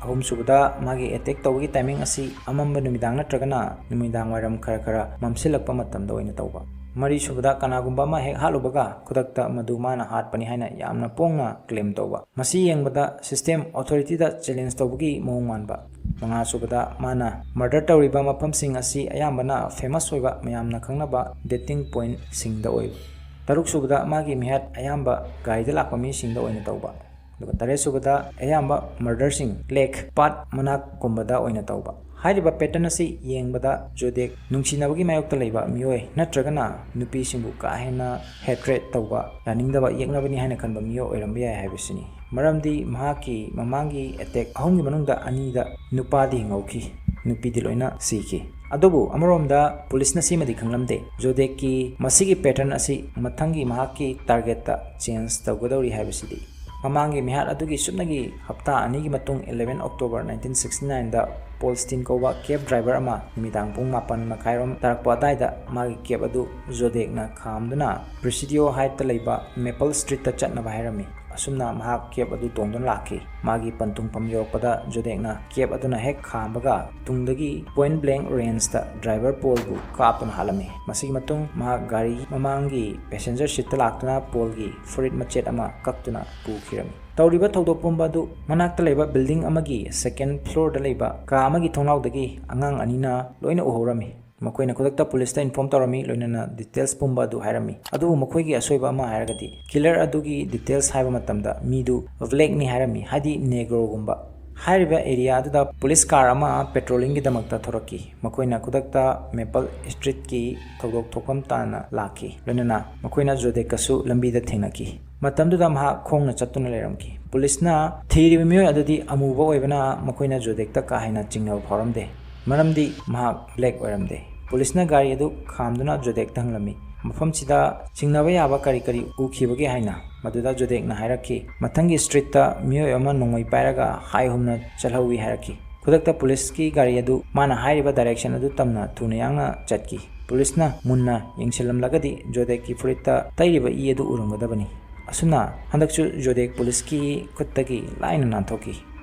ꯑꯍꯨꯝꯁꯨꯕꯗ ꯃꯥꯒꯤ ꯑꯦꯇꯦꯛ ꯇꯧꯕꯒꯤ ꯇꯥꯏꯃꯤꯡ ꯑꯁꯤ ꯑꯃꯝꯕ ꯅꯨꯃꯤꯗꯥꯡ ꯅꯠꯇ꯭ꯔꯒꯅ ꯅꯨꯃꯤꯗꯥꯡ ꯋꯥꯏꯔꯝ ꯈꯔ ꯈꯔ ꯃꯝꯁꯤꯜꯂꯛꯄ ꯃꯇꯝꯗ ꯑꯣꯏꯅ ꯇꯧꯕ꯫ ꯃꯔꯤꯁꯨꯕꯗ ꯀꯅꯥꯒꯨꯝꯕ ꯑꯃ ꯍꯦꯛ ꯍꯥꯠꯂꯨꯕꯒ ꯈꯨꯗꯛꯇ ꯃꯗꯨ ꯃꯥꯅ ꯍꯥꯠꯄꯅꯤ ꯍꯥꯏꯅ ꯌꯥꯝꯅ ꯄꯣꯡꯅ ꯀ꯭ꯂꯦꯝ ꯇꯧꯕ꯫ ꯃꯁꯤ ꯌꯦꯡꯕꯗ ꯁꯤꯁꯇꯦꯝ ꯑꯣꯊꯣꯔꯤꯇꯤꯗ ꯆꯦꯂꯦꯟꯖ ꯇꯧꯕꯒꯤ ꯃꯑꯣꯡ ꯃꯥꯟꯕ꯫ ꯃꯉꯥꯁꯨꯕꯗ ꯃꯥꯅ ꯃꯔꯗꯔ ꯇꯧꯔꯤꯕ ꯃꯐꯝꯁꯤꯡ ꯑꯁꯤ ꯑꯌꯥꯝꯕꯅ ꯐꯦꯃꯁ ꯑꯣꯏꯕ ꯃꯌꯥꯝꯅ ꯈꯪꯅꯕ ꯗꯦꯇꯤꯡ ꯄꯣꯏꯟꯠꯁꯤꯡꯗ ꯑꯣꯏꯕ꯫ ꯇꯔꯨꯛꯁꯨꯕꯗ ꯃꯥꯒꯤ ꯃꯤꯍꯥꯠ ꯑꯌꯥꯝꯕ ꯒꯥꯔꯤꯗ ꯂꯥꯛꯄ ꯃꯤꯁꯤꯡꯗ ꯑꯣꯏꯅ ꯇꯧꯕ꯫ ꯑꯗꯨꯒ ꯇꯔꯦꯠꯁꯨꯕꯗ ꯑꯌꯥꯝꯕ ꯃꯔꯗꯔꯁꯤꯡ ꯂꯦꯛ, ꯄꯥꯠ ꯃꯅꯥꯛꯀꯨꯝꯕꯗ ꯑꯣꯏꯅ ꯇꯧꯕ꯫ ꯍꯥꯏꯔꯤꯕ ꯄꯦꯇꯔꯟ ꯑꯁꯤ ꯌꯦꯡꯕꯗ ꯖꯣꯗꯦꯛ ꯅꯨꯡꯁꯤꯅꯕꯒꯤ ꯃꯥꯌꯣꯛꯇ ꯂꯩꯕ ꯃꯤꯑꯣꯏ ꯅꯠꯇ꯭ꯔꯒꯅ ꯅꯨꯄꯤꯁꯤꯡꯕꯨ ꯀꯥ ꯍꯦꯟꯅ ꯍꯦꯇ꯭ꯔꯦꯠ ꯇꯧꯕ, ꯌꯥꯅꯤꯡꯗꯕ, ꯌꯦꯛꯅꯕꯅꯤ ꯍꯥꯏꯅ ꯈꯟꯕ ꯃꯤꯑꯣꯏ ꯑꯣꯏꯔꯝꯕ ꯌꯥꯏ ꯍꯥꯏꯕꯁꯤꯅꯤ꯫ ꯃꯔꯝꯗꯤ ꯃꯍꯥꯛꯀꯤ ꯃꯃꯥꯡꯒꯤ ꯑꯦꯇꯦꯛ ꯑꯍꯨꯝꯒꯤ ꯃꯅꯨꯡꯗ ꯑꯅꯤꯗ ꯅꯨꯄꯥꯗꯤ ꯍꯤꯡꯍꯧꯈꯤ, ꯅꯨꯄꯤꯗꯤ ꯂꯣꯏꯅ ꯁꯤꯈꯤ꯫ ꯑꯗꯨꯕꯨ ꯑꯃꯔꯣꯝꯗ ꯄꯨꯂꯤꯁꯅ ꯁꯤꯃꯗꯤ ꯈꯪꯂꯝꯗꯦ, ꯖꯣꯗꯦꯛꯀꯤ ꯃꯁꯤꯒꯤ ꯄꯦꯇꯔꯟ ꯑꯁꯤ ꯃꯊꯪꯒꯤ ꯃꯍꯥꯛꯀꯤ ꯇꯥꯔꯒꯦꯠꯇ ꯆꯦꯟꯖ ꯇꯧꯒꯗꯧꯔꯤ ꯍꯥꯏꯕꯁꯤꯗꯤ꯫ ꯃꯃꯥꯡꯒꯤ ꯃꯤꯍꯥꯠ ꯑꯗꯨꯒꯤ ꯁꯨꯞꯅꯒꯤ ꯍꯞꯇꯥ ꯑꯅꯤꯒꯤ ꯃꯇꯨꯡ, eleven October nineteen sixty nineꯗ ꯄꯣꯜ ꯁ꯭ꯇꯤꯟ ꯀꯧꯕ ꯀꯦꯕ ꯗ꯭ꯔꯥꯏꯚꯔ ꯑꯃ ꯅꯨꯃꯤꯗꯥꯡ ꯄꯨꯡ ꯃꯥꯄꯟ ꯃꯈꯥꯏꯔꯣꯝ ꯇꯥꯔꯛꯄ ꯑꯗꯨꯋꯥꯏꯗ ꯃꯥꯒꯤ ꯀꯦꯕ ꯑꯗꯨ ꯖꯣꯗꯦꯛꯅ ꯈꯥꯝꯗꯨꯅ ꯄ꯭ꯔꯤꯁꯤꯗꯤꯑꯣ ꯍꯥꯏꯠꯇ ꯂꯩꯕ ꯃꯦꯄꯜ ꯁ꯭ꯇ꯭ꯔꯤꯠꯇ ꯆꯠꯅꯕ ꯍꯥꯏꯔꯝꯃꯤ꯫ ꯑꯁꯨꯝꯅ ꯃꯍꯥꯛ ꯀꯦꯕ ꯑꯗꯨ ꯇꯣꯡꯗꯨꯅ ꯂꯥꯛꯈꯤ꯫ ꯃꯥꯒꯤ ꯄꯟꯊꯨꯡꯐꯝ ꯌꯧꯔꯛꯄꯗ ꯖꯣꯗꯦꯛꯅ ꯀꯦꯕ ꯑꯗꯨꯅ ꯍꯦꯛ ꯈꯥꯝꯕꯒ ꯇꯨꯡꯗꯒꯤ ꯄꯣꯏꯟꯠ ꯕ꯭ꯂꯦꯡ ꯔꯦꯟꯖꯇ ꯗ꯭ꯔꯥꯏꯚꯔ ꯄꯣꯜꯕꯨ ꯀꯥꯞꯇꯨꯅ ꯍꯥꯠꯂꯝꯃꯤ꯫ ꯃꯁꯤꯒꯤ ꯃꯇꯨꯡ ꯃꯍꯥꯛ ꯒꯥꯔꯤꯒꯤ ꯃꯃꯥꯡꯒꯤ ꯄꯦꯁꯦꯟꯖꯔ ꯁꯤꯠꯇ ꯂꯥꯛꯇꯨꯅ ꯄꯣꯜꯒꯤ ꯐꯨꯔꯤꯠ ꯃꯆꯦꯠ ꯑꯃ ꯀꯛꯇꯨꯅ ꯄꯨꯈꯤꯔꯝꯃꯤ꯫ ꯇꯧꯔꯤꯕ ꯊꯧꯗꯣꯛ ꯄꯨꯝꯕ ꯑꯗꯨ ꯃꯅꯥꯛꯇ ꯂꯩꯕ ꯕꯤꯜꯗꯤꯡ ꯑꯃꯒꯤ ꯁꯦꯀꯦꯟ ꯐ꯭ꯂꯣꯔꯗ ꯂꯩꯕ ꯀꯥ ꯑꯃꯒꯤ ꯊꯣꯡꯅꯥꯎꯗꯒꯤ ꯑꯉꯥꯡ ꯑꯅꯤꯅ ꯂꯣꯏꯅ ꯎꯍꯧꯔꯝꯃꯤ꯫ ꯃꯈꯣꯏꯅ ꯈꯨꯗꯛꯇ ꯄꯨꯂꯤꯁꯇ ꯏꯟꯐꯣꯔꯝ ꯇꯧꯔꯝꯃꯤ, ꯂꯣꯏꯅꯅ ꯗꯤꯇꯦꯜꯁ ꯄꯨꯝꯕ ꯑꯗꯨ ꯍꯥꯏꯔꯝꯃꯤ꯫ ꯑꯗꯨꯕꯨ ꯃꯈꯣꯏꯒꯤ ꯑꯁꯣꯏꯕ ꯑꯃ ꯍꯥꯏꯔꯒꯗꯤ, ꯀꯤꯂꯔ ꯑꯗꯨꯒꯤ ꯗꯤꯇꯦꯜꯁ ꯍꯥꯏꯕ ꯃꯇꯝꯗ ꯃꯤꯗꯨ ꯕ꯭ꯂꯦꯛꯅꯤ ꯍꯥꯏꯔꯝꯃꯤ, ꯍꯥꯏꯗꯤ ꯅꯦꯒ꯭ꯔꯣꯒꯨꯝꯕ꯫ ꯍꯥꯏꯔꯤꯕ ꯑꯦꯔꯤꯌꯥ ꯑꯗꯨꯗ ꯄꯨꯂꯤꯁ ꯀꯥꯔ ꯑꯃ ꯄꯦꯇ꯭ꯔꯣꯂꯤꯡꯒꯤꯗꯃꯛꯇ ꯊꯣꯔꯛꯈꯤ꯫ ꯃꯈꯣꯏꯅ ꯈꯨꯗꯛꯇ ꯃꯦꯄꯜ ꯁ꯭ꯇ꯭ꯔꯤꯠꯀꯤ ꯊꯧꯗꯣꯛ ꯊꯣꯛꯐꯝ ꯇꯥꯟꯅ ꯂꯥꯛꯈꯤ꯫ ꯂꯣꯏꯅꯅ ꯃꯈꯣꯏꯅ ꯖꯣꯗꯦꯛꯀꯁꯨ ꯂꯝꯕꯤꯗ ꯊꯦꯡꯅꯈꯤ꯫ ꯃꯇꯝꯗꯨꯗ ꯃꯍꯥꯛ ꯈꯣꯡꯅ ꯆꯠꯇꯨꯅ ꯂꯩꯔꯝꯈꯤ꯫ ꯄꯨꯂꯤꯁꯅ ꯊꯤꯔꯤꯕ ꯃꯤꯑꯣꯏ ꯑꯗꯨꯗꯤ ꯑꯃꯨꯕ ꯑꯣꯏꯕꯅ ꯃꯈꯣꯏꯅ ꯖꯣꯗꯦꯛꯇ ꯀꯥ ꯍꯦꯟꯅ ꯆꯤꯡꯅꯕ ꯐꯥꯎꯔꯝꯗꯦ, ꯃꯔꯝꯗꯤ ꯃꯍꯥꯛ ꯕ꯭ꯂꯦꯛ ꯑꯣꯏꯔꯝꯗꯦ꯫ ꯄꯨꯂꯤꯁꯅ ꯒꯥꯔꯤ ꯑꯗꯨ ꯈꯥꯝꯗꯨꯅ ꯖꯣꯗꯦꯛꯇ ꯍꯪꯂꯝꯃꯤ, ꯃꯐꯝꯁꯤꯗ ꯆꯤꯡꯅꯕ ꯌꯥꯕ ꯀꯔꯤ ꯀꯔꯤ ꯎꯈꯤꯕꯒꯦ ꯍꯥꯏꯅ꯫ ꯃꯗꯨꯗ ꯖꯣꯗꯦꯛꯅ ꯍꯥꯏꯔꯛꯈꯤ, ꯃꯊꯪꯒꯤ ꯁ꯭ꯇ꯭ꯔꯤꯠꯇ ꯃꯤꯑꯣꯏ ꯑꯃ ꯅꯣꯡꯃꯩ ꯄꯥꯏꯔꯒ ꯍꯥꯏ ꯍꯨꯝꯅ ꯆꯠꯍꯧꯋꯤ ꯍꯥꯏꯔꯛꯈꯤ꯫ ꯈꯨꯗꯛꯇ ꯄꯨꯂꯤꯁꯀꯤ ꯒꯥꯔꯤ ꯑꯗꯨ ꯃꯥꯅ ꯍꯥꯏꯔꯤꯕ ꯗꯥꯏꯔꯦꯛꯁꯟ ꯑꯗꯨ ꯇꯝꯅ ꯊꯨꯅ ꯌꯥꯡꯅ ꯆꯠꯈꯤ꯫ ꯄꯨꯂꯤꯁꯅ ꯃꯨꯟꯅ ꯌꯦꯡꯁꯤꯜꯂꯝꯂꯒꯗꯤ ꯖꯣꯗꯦꯛꯀꯤ ꯐꯨꯔꯤꯠꯇ ꯇꯩꯔꯤꯕ ꯏ ꯑꯗꯨ ꯎꯔꯝꯒꯗꯕꯅꯤ꯫ ꯑꯁꯨꯝꯅ ꯍꯟꯗꯛꯁꯨ ꯖꯣꯗꯦꯛ ꯄꯨꯂꯤꯁꯀꯤ ꯈꯨꯠꯇꯒꯤ ꯂꯥꯏꯅ ꯅꯥꯟꯊꯣꯛꯈꯤ꯫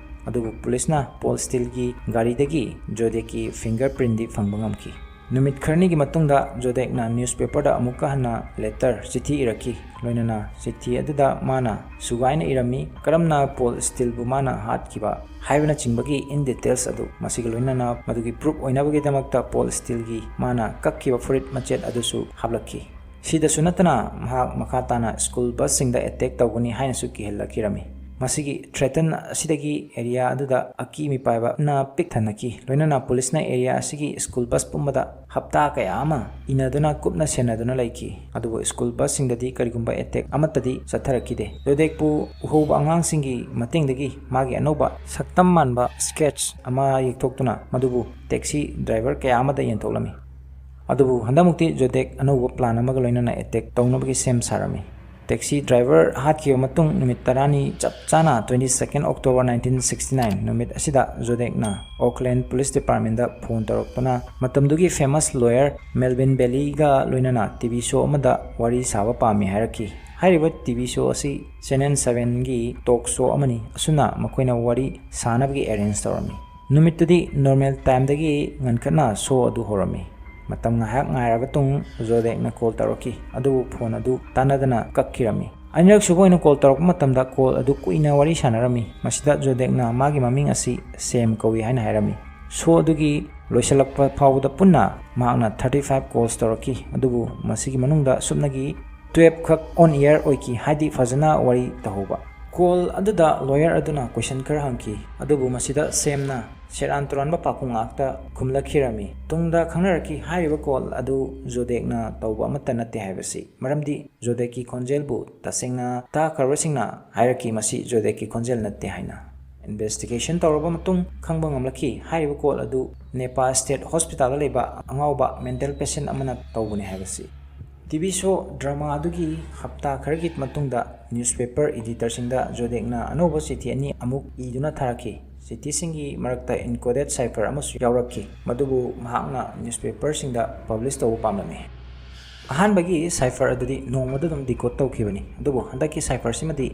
ꯑꯗꯨꯕꯨ ꯄꯨꯂꯤꯁꯅ ꯄꯣꯜ ꯁ꯭ꯇꯤꯜꯒꯤ ꯒꯥꯔꯤꯗꯒꯤ ꯖꯣꯗꯦꯛꯀꯤ ꯐꯤꯡꯒꯔ ꯄ꯭ꯔꯤꯟꯗꯤ ꯐꯪꯕ ꯉꯝꯈꯤ꯫ ꯅꯨꯃꯤꯠ ꯈꯔꯅꯤꯒꯤ ꯃꯇꯨꯡꯗ ꯖꯣꯗꯦꯛꯅ ꯅ꯭ꯌꯨꯁꯄꯦꯄꯔꯗ ꯑꯃꯨꯛꯀ ꯍꯟꯅ ꯂꯦꯇꯔ, ꯆꯤꯊꯤ ꯏꯔꯛꯈꯤ꯫ ꯂꯣꯏꯅꯅ ꯆꯤꯊꯤ ꯑꯗꯨꯗ ꯃꯥꯅ ꯁꯨꯒꯥꯏꯅ ꯏꯔꯝꯃꯤ, ꯀꯔꯝꯅ ꯄꯣꯜ ꯁ꯭ꯇꯤꯜꯕꯨ ꯃꯥꯅ ꯍꯥꯠꯈꯤꯕ ꯍꯥꯏꯕꯅꯆꯤꯡꯕꯒꯤ in details ꯑꯗꯨ꯫ ꯃꯁꯤꯒ ꯂꯣꯏꯅꯅ ꯃꯗꯨꯒꯤ ꯄ꯭ꯔꯨꯐ ꯑꯣꯏꯅꯕꯒꯤꯗꯃꯛꯇ ꯄꯣꯜ ꯁ꯭ꯇꯤꯜꯒꯤ ꯃꯥꯅ ꯀꯛꯈꯤꯕ ꯐꯨꯔꯤꯠ ꯃꯆꯦꯠ ꯑꯗꯨꯁꯨ ꯍꯥꯞꯂꯛꯈꯤ꯫ ꯁꯤꯗꯁꯨ ꯅꯠꯇꯅ ꯃꯍꯥꯛ ꯃꯈꯥ ꯇꯥꯅ ꯁ꯭ꯀꯨꯜ ꯕꯁꯁꯤꯡꯗ ꯑꯦꯇꯦꯛ ꯇꯧꯒꯅꯤ ꯍꯥꯏꯅꯁꯨ ꯀꯤꯍꯜꯂꯛꯈꯤꯔꯝꯃꯤ꯫ ꯃꯁꯤꯒꯤ ꯊ꯭ꯔꯦꯇꯟ ꯑꯁꯤꯗꯒꯤ ꯑꯦꯔꯤꯌꯥ ꯑꯗꯨꯗ ꯑꯀꯤ ꯃꯤꯄꯥꯏꯕꯅ ꯄꯤꯛ ꯊꯟꯅꯈꯤ꯫ ꯂꯣꯏꯅꯅ ꯄꯨꯂꯤꯁꯅ ꯑꯦꯔꯤꯌꯥ ꯑꯁꯤꯒꯤ ꯁ꯭ꯀꯨꯜ ꯕꯁ ꯄꯨꯝꯕꯗ ꯍꯞꯇꯥ ꯀꯌꯥ ꯑꯃ ꯏꯅꯗꯨꯅ ꯀꯨꯞꯅ ꯁꯦꯟꯅꯗꯨꯅ ꯂꯩꯈꯤ꯫ ꯑꯗꯨꯕꯨ ꯁ꯭ꯀꯨꯜ ꯕꯁꯁꯤꯡꯗꯗꯤ ꯀꯔꯤꯒꯨꯝꯕ ꯑꯦꯇꯦꯛ ꯑꯃꯠꯇꯗꯤ ꯆꯠꯊꯔꯛꯈꯤꯗꯦ꯫ ꯖꯣꯗꯦꯛꯄꯨ ꯎꯍꯧꯕ ꯑꯉꯥꯡꯁꯤꯡꯒꯤ ꯃꯇꯦꯡꯗꯒꯤ ꯃꯥꯒꯤ ꯑꯅꯧꯕ ꯁꯛꯇꯝ ꯃꯥꯟꯕ ꯁ꯭ꯀꯦꯠꯆ ꯑꯃ ꯌꯦꯛꯊꯣꯛꯇꯨꯅ ꯃꯗꯨꯕꯨ ꯇꯦꯛꯁꯤ ꯗ꯭ꯔꯥꯏꯚꯔ ꯀꯌꯥ ꯑꯃꯗ ꯌꯦꯟꯊꯣꯛꯂꯝꯃꯤ꯫ ꯑꯗꯨꯕꯨ ꯍꯟꯗꯛꯃꯨꯛꯇꯤ ꯖꯣꯗꯦꯛ ꯑꯅꯧꯕ ꯄ꯭ꯂꯥꯟ ꯑꯃꯒ ꯂꯣꯏꯅꯅ ꯑꯦꯇꯦꯛ ꯇꯧꯅꯕꯒꯤ ꯁꯦꯝ ꯁꯥꯔꯝꯃꯤ꯫ ꯇꯦꯛꯁꯤ ꯗ꯭ꯔꯥꯏꯚꯔ ꯍꯥꯠꯈꯤꯕ ꯃꯇꯨꯡ ꯅꯨꯃꯤꯠ ꯇꯔꯥꯅꯤ ꯆꯞ ꯆꯥꯅ, twenty second October nineteen sixty nine ꯅꯨꯃꯤꯠ ꯑꯁꯤꯗ ꯖꯣꯗꯦꯛꯅ ꯑꯣꯛꯂꯦꯟ ꯄꯨꯂꯤꯁ ꯗꯤꯄꯥꯔꯠꯃꯦꯟꯗ ꯐꯣꯟ ꯇꯧꯔꯛꯇꯨꯅ ꯃꯇꯝꯗꯨꯒꯤ ꯐꯦꯃꯁ ꯂꯣꯌꯔ ꯃꯦꯜꯚꯤꯟ ꯕꯦꯂꯤꯒ ꯂꯣꯏꯅꯅ ꯇꯤ ꯚꯤ ꯁꯣ ꯑꯃꯗ ꯋꯥꯔꯤ ꯁꯥꯕ ꯄꯥꯝꯃꯤ ꯍꯥꯏꯔꯛꯈꯤ꯫ ꯍꯥꯏꯔꯤꯕ ꯇꯤ ꯚꯤ ꯁꯣ ꯑꯁꯤ ꯆꯦꯅꯦꯜ ꯁꯚꯦꯟꯒꯤ ꯇꯣꯛ ꯁꯣ ꯑꯃꯅꯤ꯫ ꯑꯁꯨꯝꯅ ꯃꯈꯣꯏꯅ ꯋꯥꯔꯤ ꯁꯥꯅꯕꯒꯤ ꯑꯦꯔꯦꯟꯖ ꯇꯧꯔꯝꯃꯤ꯫ ꯅꯨꯃꯤꯠꯇꯨꯗꯤ ꯅꯣꯔꯃꯦꯜ ꯇꯥꯏꯝꯗꯒꯤ ꯉꯟꯈꯠꯅ ꯁꯣ ꯑꯗꯨ ꯍꯧꯔꯝꯃꯤ꯫ ꯃꯇꯝ ꯉꯥꯏꯍꯥꯛ ꯉꯥꯏꯔꯕ ꯃꯇꯨꯡ ꯖꯣꯗꯦꯛꯅ ꯀꯣꯜ ꯇꯧꯔꯛꯈꯤ, ꯑꯗꯨꯕꯨ ꯐꯣꯟ ꯑꯗꯨ ꯇꯥꯟꯅꯗꯅ ꯀꯛꯈꯤꯔꯝꯃꯤ꯫ ꯑꯅꯤꯔꯛ ꯁꯨꯕ ꯑꯣꯏꯅ ꯀꯣꯜ ꯇꯧꯔꯛꯄ ꯃꯇꯝꯗ ꯀꯣꯜ ꯑꯗꯨ ꯀꯨꯏꯅ ꯋꯥꯔꯤ ꯁꯥꯟꯅꯔꯝꯃꯤ꯫ ꯃꯁꯤꯗ ꯖꯣꯗꯦꯛꯅ ꯃꯥꯒꯤ ꯃꯃꯤꯡ ꯑꯁꯤ ꯁꯦꯝ ꯀꯧꯏ ꯍꯥꯏꯅ ꯍꯥꯏꯔꯝꯃꯤ꯫ ꯁꯣ ꯑꯗꯨꯒꯤ ꯂꯣꯏꯁꯤꯜꯂꯛꯄ ꯐꯥꯎꯕꯗ ꯄꯨꯟꯅ ꯃꯍꯥꯛꯅ thirty five calls ꯇꯧꯔꯛꯈꯤ, ꯑꯗꯨꯕꯨ ꯃꯁꯤꯒꯤ ꯃꯅꯨꯡꯗ ꯁꯨꯞꯅꯒꯤ twelve ꯈꯛ on air ꯑꯣꯏꯈꯤ, ꯍꯥꯏꯗꯤ ꯐꯖꯅ ꯋꯥꯔꯤ ꯇꯧꯍꯧꯕ꯫ ꯀꯣꯜ ꯑꯗꯨꯗ ꯂꯣꯌꯔ ꯑꯗꯨꯅ ꯀꯣꯏꯁꯟ ꯈꯔ ꯍꯪꯈꯤ, ꯑꯗꯨꯕꯨ ꯃꯁꯤꯗ ꯁꯦꯝꯅ ꯁꯦꯔꯥꯟ ꯇꯨꯔꯥꯟꯕ ꯄꯥꯎꯈꯨꯝ ꯉꯥꯛꯇ ꯈꯨꯝꯂꯛꯈꯤꯔꯝꯃꯤ꯫ ꯇꯨꯡꯗ ꯈꯪꯅꯔꯛꯈꯤ, ꯍꯥꯏꯔꯤꯕ ꯀꯣꯜ ꯑꯗꯨ ꯖꯣꯗꯦꯛꯅ ꯇꯧꯕ ꯑꯃꯠꯇ ꯅꯠꯇꯦ ꯍꯥꯏꯕꯁꯤ, ꯃꯔꯝꯗꯤ ꯖꯣꯗꯦꯛꯀꯤ ꯈꯣꯟꯖꯦꯜꯕꯨ ꯇꯁꯦꯡꯅ ꯇꯥꯈ꯭ꯔꯕꯁꯤꯡꯅ ꯍꯥꯏꯔꯛꯈꯤ, ꯃꯁꯤ ꯖꯣꯗꯦꯛꯀꯤ ꯈꯣꯟꯖꯦꯜ ꯅꯠꯇꯦ ꯍꯥꯏꯅ꯫ ꯏꯟꯚꯦꯁꯇꯤꯒꯦꯁꯟ ꯇꯧꯔꯕ ꯃꯇꯨꯡ ꯈꯪꯕ ꯉꯝꯂꯛꯈꯤ, ꯍꯥꯏꯔꯤꯕ ꯀꯣꯜ ꯑꯗꯨ ꯅꯦꯄꯥ ꯁ꯭ꯇꯦꯠ ꯍꯣꯁꯄꯤꯇꯥꯜꯗ ꯂꯩꯕ ꯑꯉꯥꯎꯕ ꯃꯦꯟꯇꯦꯜ ꯄꯦꯁꯦꯟ ꯑꯃꯅ ꯇꯧꯕꯅꯤ ꯍꯥꯏꯕꯁꯤ꯫ ꯇꯤ ꯚꯤ ꯁꯣ ꯗ꯭ꯔꯃꯥ ꯑꯗꯨꯒꯤ ꯍꯞꯇꯥ ꯈꯔꯒꯤ ꯃꯇꯨꯡꯗ ꯅ꯭ꯌꯨꯁꯄꯦꯄꯔ ꯏꯗꯤꯇꯔꯁꯤꯡꯗ ꯖꯣꯗꯦꯛꯅ ꯑꯅꯧꯕ ꯆꯤꯊꯤ ꯑꯅꯤ ꯑꯃꯨꯛ ꯏꯗꯨꯅ ꯊꯥꯔꯛꯈꯤ꯫ ꯆꯤꯊꯤꯁꯤꯡꯒꯤ ꯃꯔꯛꯇ ꯏꯟꯀꯣꯗꯦꯠ ꯁꯥꯏꯐꯔ ꯑꯃꯁꯨ ꯌꯥꯎꯔꯛꯈꯤ, ꯃꯗꯨꯕꯨ ꯃꯍꯥꯛꯅ ꯅ꯭ꯌꯨꯁꯄꯦꯄꯔꯁꯤꯡꯗ ꯄꯕ꯭ꯂꯤꯁ ꯇꯧꯕ ꯄꯥꯝꯂꯝꯃꯤ꯫ ꯑꯍꯥꯟꯕꯒꯤ ꯁꯥꯏꯐꯔ ꯑꯗꯨꯗꯤ ꯅꯣꯡꯃꯗ ꯑꯗꯨꯝ ꯗꯤꯀꯣꯗ ꯇꯧꯈꯤꯕꯅꯤ, ꯑꯗꯨꯕꯨ ꯍꯟꯗꯛꯀꯤ ꯁꯥꯏꯐꯔꯁꯤꯃꯗꯤ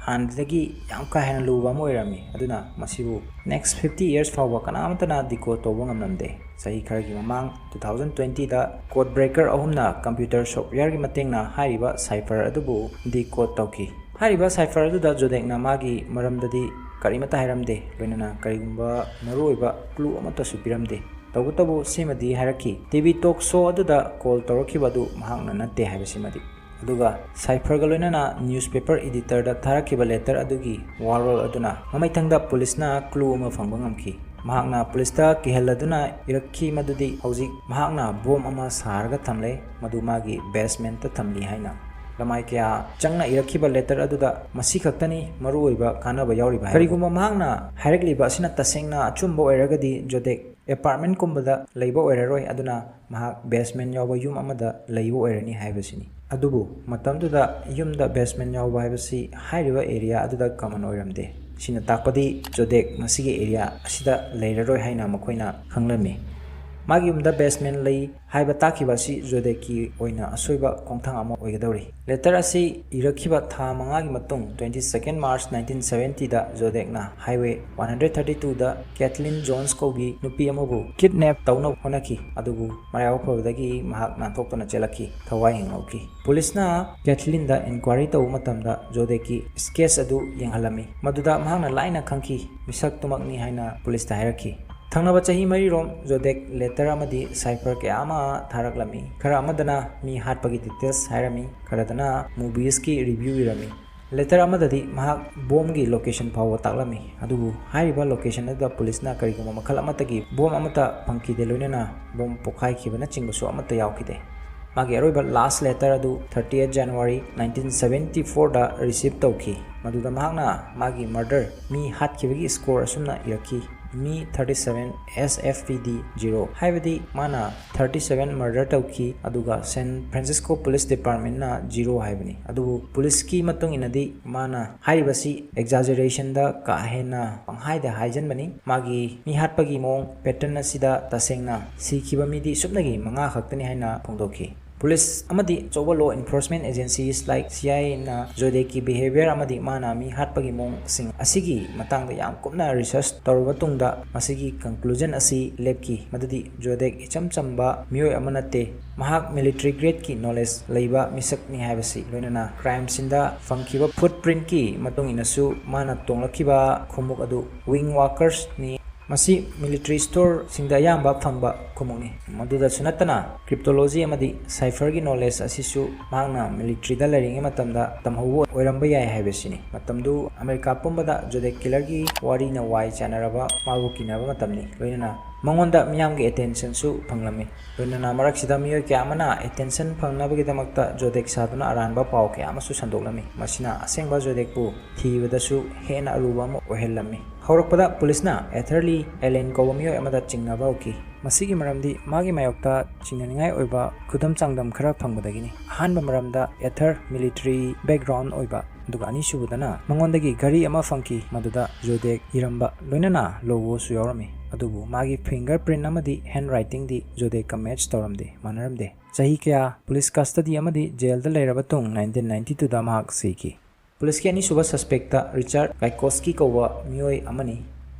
ꯍꯥꯟꯅꯗꯒꯤ ꯌꯥꯝ ꯀꯥ ꯍꯦꯟꯅ ꯂꯨꯕ ꯑꯃ ꯑꯣꯏꯔꯝꯃꯤ꯫ ꯑꯗꯨꯅ ꯃꯁꯤꯕꯨ ꯅꯦꯛꯁ ꯐꯤꯐꯇꯤ ꯌꯔꯁ ꯐꯥꯎꯕ ꯀꯅꯥꯃꯠꯇꯅ ꯗꯤꯀꯣꯗ ꯇꯧꯕ ꯉꯝꯂꯝꯗꯦ꯫ ꯆꯍꯤ ꯈꯔꯒꯤ ꯃꯃꯥꯡ, ꯇꯨ ꯊꯥꯎꯖꯟ ꯇ꯭ꯋꯦꯟꯇꯤꯗ, ꯀꯣꯗ ꯕ꯭ꯔꯦꯀꯔ ꯑꯍꯨꯝꯅ ꯀꯝꯄ꯭ꯌꯨꯇꯔ ꯁꯣꯐꯋꯦꯌꯔꯒꯤ ꯃꯇꯦꯡꯅ ꯍꯥꯏꯔꯤꯕ ꯁꯥꯏꯐꯔ ꯑꯗꯨꯕꯨ ꯗꯤꯀꯣꯗ ꯇꯧꯈꯤ꯫ ꯍꯥꯏꯔꯤꯕ ꯁꯥꯏꯐꯔ ꯑꯗꯨꯗ ꯖꯣꯗꯦꯛꯅ ꯃꯥꯒꯤ ꯃꯔꯝꯗꯗꯤ ꯀꯔꯤꯃꯠꯇ ꯍꯥꯏꯔꯝꯗꯦ, ꯂꯣꯏꯅꯅ ꯀꯔꯤꯒꯨꯝꯕ ꯃꯔꯨꯑꯣꯏꯕ ꯀ꯭ꯂꯨ ꯑꯃꯠꯇꯁꯨ ꯄꯤꯔꯝꯗꯦ꯫ ꯇꯧꯕꯇꯕꯨ ꯁꯤꯃꯗꯤ ꯍꯥꯏꯔꯛꯈꯤ, ꯇꯤ ꯚꯤ ꯇꯣꯛ ꯁꯣ ꯑꯗꯨꯗ ꯀꯣꯜ ꯇꯧꯔꯛꯈꯤꯕ ꯑꯗꯨ ꯃꯍꯥꯛꯅ ꯅꯠꯇꯦ ꯍꯥꯏꯕꯁꯤꯃꯗꯤ꯫ ꯑꯗꯨꯒ ꯁꯥꯏꯐꯔꯒ ꯂꯣꯏꯅꯅ ꯅ꯭ꯌꯨꯁꯄꯦꯄꯔ ꯏꯗꯤꯇꯔꯗ ꯊꯥꯔꯛꯈꯤꯕ ꯂꯦꯇꯔ ꯑꯗꯨꯒꯤ ꯋꯥꯔꯣꯜ ꯑꯗꯨꯅ ꯃꯃꯩꯊꯪꯗ ꯄꯨꯂꯤꯁꯅ ꯀ꯭ꯂꯨ ꯑꯃ ꯐꯪꯕ ꯉꯝꯈꯤ꯫ ꯃꯍꯥꯛꯅ ꯄꯨꯂꯤꯁꯇ ꯀꯤꯍꯜꯂꯗꯨꯅ ꯏꯔꯛꯈꯤ ꯃꯗꯨꯗꯤ ꯍꯧꯖꯤꯛ ꯃꯍꯥꯛꯅ ꯕꯣꯝ ꯑꯃ ꯁꯥꯔꯒ ꯊꯝꯂꯦ, ꯃꯗꯨ ꯃꯥꯒꯤ ꯕꯦꯁꯃꯦꯟꯇ ꯊꯝꯂꯤ ꯍꯥꯏꯅ꯫ ꯂꯃꯥꯏ ꯀꯌꯥ ꯆꯪꯅ ꯏꯔꯛꯈꯤꯕ ꯂꯦꯇꯔ ꯑꯗꯨꯗ ꯃꯁꯤ ꯈꯛꯇꯅꯤ ꯃꯔꯨꯑꯣꯏꯕ ꯀꯥꯟꯅꯕ ꯌꯥꯎꯔꯤꯕ ꯍꯥꯏꯕꯗꯨ꯫ ꯀꯔꯤꯒꯨꯝꯕ ꯃꯍꯥꯛꯅ ꯍꯥꯏꯔꯛꯂꯤꯕ ꯑꯁꯤꯅ ꯇꯁꯦꯡꯅ ꯑꯆꯨꯝꯕ ꯑꯣꯏꯔꯒꯗꯤ ꯖꯣꯗꯦꯛ ꯑꯦꯄꯥꯔꯠꯃꯦꯟꯠꯀꯨꯝꯕꯗ ꯂꯩꯕ ꯑꯣꯏꯔꯔꯣꯏ, ꯑꯗꯨꯅ ꯃꯍꯥꯛ ꯕꯦꯁꯃꯦꯟꯠ ꯌꯥꯎꯕ ꯌꯨꯝ ꯑꯃꯗ ꯂꯩꯕ ꯑꯣꯏꯔꯅꯤ ꯍꯥꯏꯕꯁꯤꯅꯤ꯫ ꯑꯗꯨꯕꯨ ꯃꯇꯝꯗꯨꯗ ꯌꯨꯝꯗ ꯕꯦꯁꯃꯦꯟꯠ ꯌꯥꯎꯕ ꯍꯥꯏꯕꯁꯤ ꯍꯥꯏꯔꯤꯕ ꯑꯦꯔꯤꯌꯥ ꯑꯗꯨꯗ ꯀꯃꯟ ꯑꯣꯏꯔꯝꯗꯦ꯫ ꯁꯤꯅ ꯇꯥꯛꯄꯗꯤ ꯖꯣꯗꯦꯛ ꯃꯁꯤꯒꯤ ꯑꯦꯔꯤꯌꯥ ꯑꯁꯤꯗ ꯂꯩꯔꯔꯣꯏ ꯍꯥꯏꯅ ꯃꯈꯣꯏꯅ ꯈꯪꯂꯝꯃꯤ꯫ ꯃꯥꯒꯤ ꯌꯨꯝꯗ ꯕꯦꯁꯃꯦꯟꯠ ꯂꯩ ꯍꯥꯏꯕ ꯇꯥꯛꯈꯤꯕ ꯑꯁꯤ ꯖꯣꯗꯦꯛꯀꯤ ꯑꯣꯏꯅ ꯑꯁꯣꯏꯕ ꯈꯣꯡꯊꯥꯡ ꯑꯃ ꯑꯣꯏꯒꯗꯧꯔꯤ꯫ ꯂꯦꯇꯔ ꯑꯁꯤ ꯏꯔꯛꯈꯤꯕ ꯊꯥ ꯃꯉꯥꯒꯤ ꯃꯇꯨꯡ, twenty second March nineteen seventy ꯗ ꯖꯣꯗꯦꯛꯅ Highway one hundred thirty two ꯗ ꯀꯦꯊꯂꯤꯟ ꯖꯣꯟꯁ ꯀꯧꯕꯤ ꯅꯨꯄꯤ ꯑꯃꯕꯨ ꯀꯤꯗꯅꯦꯞ ꯇꯧꯅꯕ ꯍꯣꯠꯅꯈꯤ, ꯑꯗꯨꯕꯨ ꯃꯔꯥꯏꯕꯛ ꯐꯕꯗꯒꯤ ꯃꯍꯥꯛ ꯅꯥꯟꯊꯣꯛꯇꯨꯅ ꯆꯦꯜꯂꯛꯈꯤ, ꯊꯋꯥꯏ ꯍꯤꯡꯍꯧꯈꯤ꯫ ꯄꯨꯂꯤꯁꯅ ꯀꯦꯊꯂꯤꯟꯗ ꯏꯟꯀ꯭ꯋꯥꯏꯔꯤ ꯇꯧꯕ ꯃꯇꯝꯗ ꯖꯣꯗꯦꯛꯀꯤ ꯁ꯭ꯀꯦꯠꯆ ꯑꯗꯨ ꯌꯦꯡꯍꯜꯂꯝꯃꯤ, ꯃꯗꯨꯗ ꯃꯍꯥꯛꯅ ꯂꯥꯏꯅ ꯈꯪꯈꯤ, ꯃꯤꯁꯛꯇꯨꯃꯛꯅꯤ ꯍꯥꯏꯅ ꯄꯨꯂꯤꯁꯇ ꯍꯥꯏꯔꯛꯈꯤ꯫ ꯊꯪꯅꯕ ꯆꯍꯤ ꯃꯔꯤꯔꯣꯝ ꯖꯣꯗꯦꯛ ꯂꯦꯇꯔ ꯑꯃꯗꯤ ꯁꯥꯏꯐꯔ ꯀꯌꯥ ꯑꯃ ꯊꯥꯔꯛꯂꯝꯃꯤ꯫ ꯈꯔ ꯑꯃꯗꯅ ꯃꯤ ꯍꯥꯠꯄꯒꯤ ꯗꯤꯇꯦꯜꯁ ꯍꯥꯏꯔꯝꯃꯤ, ꯈꯔꯗꯅ ꯃꯨꯚꯤꯁꯀꯤ ꯔꯤꯚ꯭ꯌꯨ ꯏꯔꯝꯃꯤ꯫ Letter ꯑꯃꯗꯗꯤ ꯃꯍꯥꯛ ꯕꯣꯝꯒꯤ location ꯐꯥꯎꯕ ꯇꯥꯛꯂꯝꯃꯤ, ꯑꯗꯨꯕꯨ ꯍꯥꯏꯔꯤꯕ location ꯑꯗꯨꯗ ꯄꯨꯂꯤꯁꯅ ꯀꯔꯤꯒꯨꯝꯕ ꯃꯈꯜ ꯑꯃꯠꯇꯒꯤ ꯕꯣꯝ ꯑꯃꯠꯇ ꯐꯪꯈꯤꯗꯦ, ꯂꯣꯏꯅꯅ ꯕꯣꯝ ꯄꯣꯈꯥꯏꯈꯤꯕꯅꯆꯤꯡꯕꯁꯨ ꯑꯃꯠꯇ ꯌꯥꯎꯈꯤꯗꯦ꯫ ꯃꯥꯒꯤ ꯑꯔꯣꯏꯕ last letter ꯑꯗꯨ thirtieth January nineteen seventy fourꯗ receive ꯇꯧꯈꯤ, ꯃꯗꯨꯗ ꯃꯍꯥꯛꯅ ꯃꯥꯒꯤ murder, ꯃꯤ ꯍꯥꯠꯈꯤꯕꯒꯤ score ꯑꯁꯨꯝꯅ ꯏꯔꯛꯈꯤ: Me thirty seven, S F P D zero, ꯍꯥꯏꯕꯗꯤ ꯃꯥꯅ thirty seven murder ꯇꯧꯈꯤ, ꯑꯗꯨꯒ San Francisco Police Departmentꯅ zero ꯍꯥꯏꯕꯅꯤ꯫ ꯑꯗꯨꯕꯨ ꯄꯨꯂꯤꯁꯀꯤ ꯃꯇꯨꯡ ꯏꯟꯅꯗꯤ ꯃꯥꯅ ꯍꯥꯏꯔꯤꯕꯁꯤ exaggerationꯗ ꯀꯥ ꯍꯦꯟꯅ ꯄꯪꯍꯥꯏꯗ ꯍꯥꯏꯖꯟꯕꯅꯤ꯫ ꯃꯥꯒꯤ ꯃꯤ ꯍꯥꯠꯄꯒꯤ ꯃꯑꯣꯡ pattern ꯑꯁꯤꯗ ꯇꯁꯦꯡꯅ ꯁꯤꯈꯤꯕ ꯃꯤꯗꯤ ꯁꯨꯞꯅꯒꯤ ꯃꯉꯥ ꯈꯛꯇꯅꯤ ꯍꯥꯏꯅ ꯐꯣꯡꯗꯣꯛꯈꯤ꯫ ꯄꯨꯂꯤꯁ ꯑꯃꯗꯤ ꯑꯆꯧꯕ law enforcement agencies like C I Aꯅ ꯖꯣꯗꯦꯛꯀꯤ behavior ꯑꯃꯗꯤ ꯃꯥꯅ ꯃꯤ ꯍꯥꯠꯄꯒꯤ ꯃꯑꯣꯡꯁꯤꯡ ꯑꯁꯤꯒꯤ ꯃꯇꯥꯡꯗ ꯌꯥꯝ ꯀꯨꯞꯅ research ꯇꯧꯔꯕ ꯇꯨꯡꯗ ꯃꯁꯤꯒꯤ conclusion ꯑꯁꯤ ꯂꯦꯞꯈꯤ, ꯃꯗꯨꯗꯤ ꯖꯣꯗꯦꯛ ꯏꯆꯝ ꯆꯝꯕ ꯃꯤꯑꯣꯏ ꯑꯃ ꯅꯠꯇꯦ, ꯃꯍꯥꯛ military gradeꯀꯤ knowledge ꯂꯩꯕ ꯃꯤꯁꯛꯅꯤ ꯍꯥꯏꯕꯁꯤ, ꯂꯣꯏꯅꯅ crime sceneꯗ ꯐꯪꯈꯤꯕ footprintꯀꯤ ꯃꯇꯨꯡ ꯏꯟꯅꯁꯨ ꯃꯥꯅ ꯇꯣꯡꯂꯛꯈꯤꯕ ꯈꯣꯡꯎꯞ ꯑꯗꯨ Wing Walkersꯅꯤ꯫ ꯃꯁꯤ military storeꯁꯤꯡꯗ ꯑꯌꯥꯝꯕ ꯐꯪꯕ ꯈꯣꯡꯎꯞꯅꯤ꯫ ꯃꯗꯨꯗꯁꯨ ꯅꯠꯇꯅ cryptology ꯑꯃꯗꯤ cipherꯒꯤ knowledge ꯑꯁꯤꯁꯨ ꯃꯍꯥꯛꯅ militaryꯗ ꯂꯩꯔꯤꯉꯩ ꯃꯇꯝꯗ ꯇꯝꯍꯧꯕ ꯑꯣꯏꯔꯝꯕ ꯌꯥꯏ ꯍꯥꯏꯕꯁꯤꯅꯤ꯫ ꯃꯇꯝꯗꯨ ꯑꯃꯦꯔꯤꯀꯥ ꯄꯨꯝꯕꯗ ꯖꯣꯗꯦꯛ killerꯒꯤ ꯋꯥꯔꯤꯅ ꯋꯥꯏ ꯆꯥꯟꯅꯔꯕ, ꯃꯥꯕꯨ ꯀꯤꯅꯕ ꯃꯇꯝꯅꯤ꯫ ꯂꯣꯏꯅꯅ ꯃꯉꯣꯟꯗ ꯃꯤꯌꯥꯝꯒꯤ attentionꯁꯨ ꯐꯪꯂꯝꯃꯤ꯫ ꯂꯣꯏꯅꯅ ꯃꯔꯛꯁꯤꯗ ꯃꯤꯑꯣꯏ ꯀꯌꯥ ꯑꯃꯅ attention ꯐꯪꯅꯕꯒꯤꯗꯃꯛꯇ ꯖꯣꯗꯦꯛ ꯁꯥꯗꯨꯅ ꯑꯔꯥꯟꯕ ꯄꯥꯎ ꯀꯌꯥ ꯑꯃꯁꯨ ꯁꯟꯗꯣꯛꯂꯝꯃꯤ꯫ ꯃꯁꯤꯅ ꯑꯁꯦꯡꯕ ꯖꯣꯗꯦꯛꯄꯨ ꯊꯤꯕꯗꯁꯨ ꯍꯦꯟꯅ ꯑꯔꯨꯕ ꯑꯃ ꯑꯣꯏꯍꯜꯂꯝꯃꯤ꯫ ꯍꯧꯔꯛꯄꯗ ꯄꯨꯂꯤꯁꯅ Ether Lee Allen ꯀꯧꯕ ꯃꯤꯑꯣꯏ ꯑꯃꯗ ꯆꯤꯡꯅꯕ ꯍꯧꯈꯤ꯫ ꯃꯁꯤꯒꯤ ꯃꯔꯝꯗꯤ ꯃꯥꯒꯤ ꯃꯥꯌꯣꯛꯇ ꯆꯤꯡꯅꯅꯤꯡꯉꯥꯏ ꯑꯣꯏꯕ ꯈꯨꯗꯝ ꯆꯥꯡꯗꯝ ꯈꯔ ꯐꯪꯕꯗꯒꯤꯅꯤ꯫ ꯑꯍꯥꯟꯕ ꯃꯔꯝꯗ Ether military background ꯑꯣꯏꯕ, ꯑꯗꯨꯒ ꯑꯅꯤꯁꯨꯕꯗꯅ ꯃꯉꯣꯟꯗꯒꯤ ꯘꯔꯤ ꯑꯃ ꯐꯪꯈꯤ, ꯃꯗꯨꯗ ꯖꯣꯗꯦꯛ ꯏꯔꯝꯕ, ꯂꯣꯏꯅꯅ logoꯁꯨ ꯌꯥꯎꯔꯝꯃꯤ꯫ ꯑꯗꯨꯕꯨ ꯃꯥꯒꯤ fingerprint ꯑꯃꯗꯤ handwritingꯗꯤ ꯖꯣꯗꯦꯛꯀ match ꯇꯧꯔꯝꯗꯦ, ꯃꯥꯟꯅꯔꯝꯗꯦ꯫ ꯆꯍꯤ ꯀꯌꯥ ꯄꯨꯂꯤꯁ custody ꯑꯃꯗꯤ jailꯗ ꯂꯩꯔꯕ ꯇꯨꯡ nineteen ninety twoꯗ ꯃꯍꯥꯛ ꯁꯤꯈꯤ꯫ ꯄꯨꯂꯤꯁꯀꯤ ꯑꯅꯤꯁꯨꯕ suspectꯇ Richard Kwiatkowski ꯀꯧꯕ ꯃꯤꯑꯣꯏ ꯑꯃꯅꯤ꯫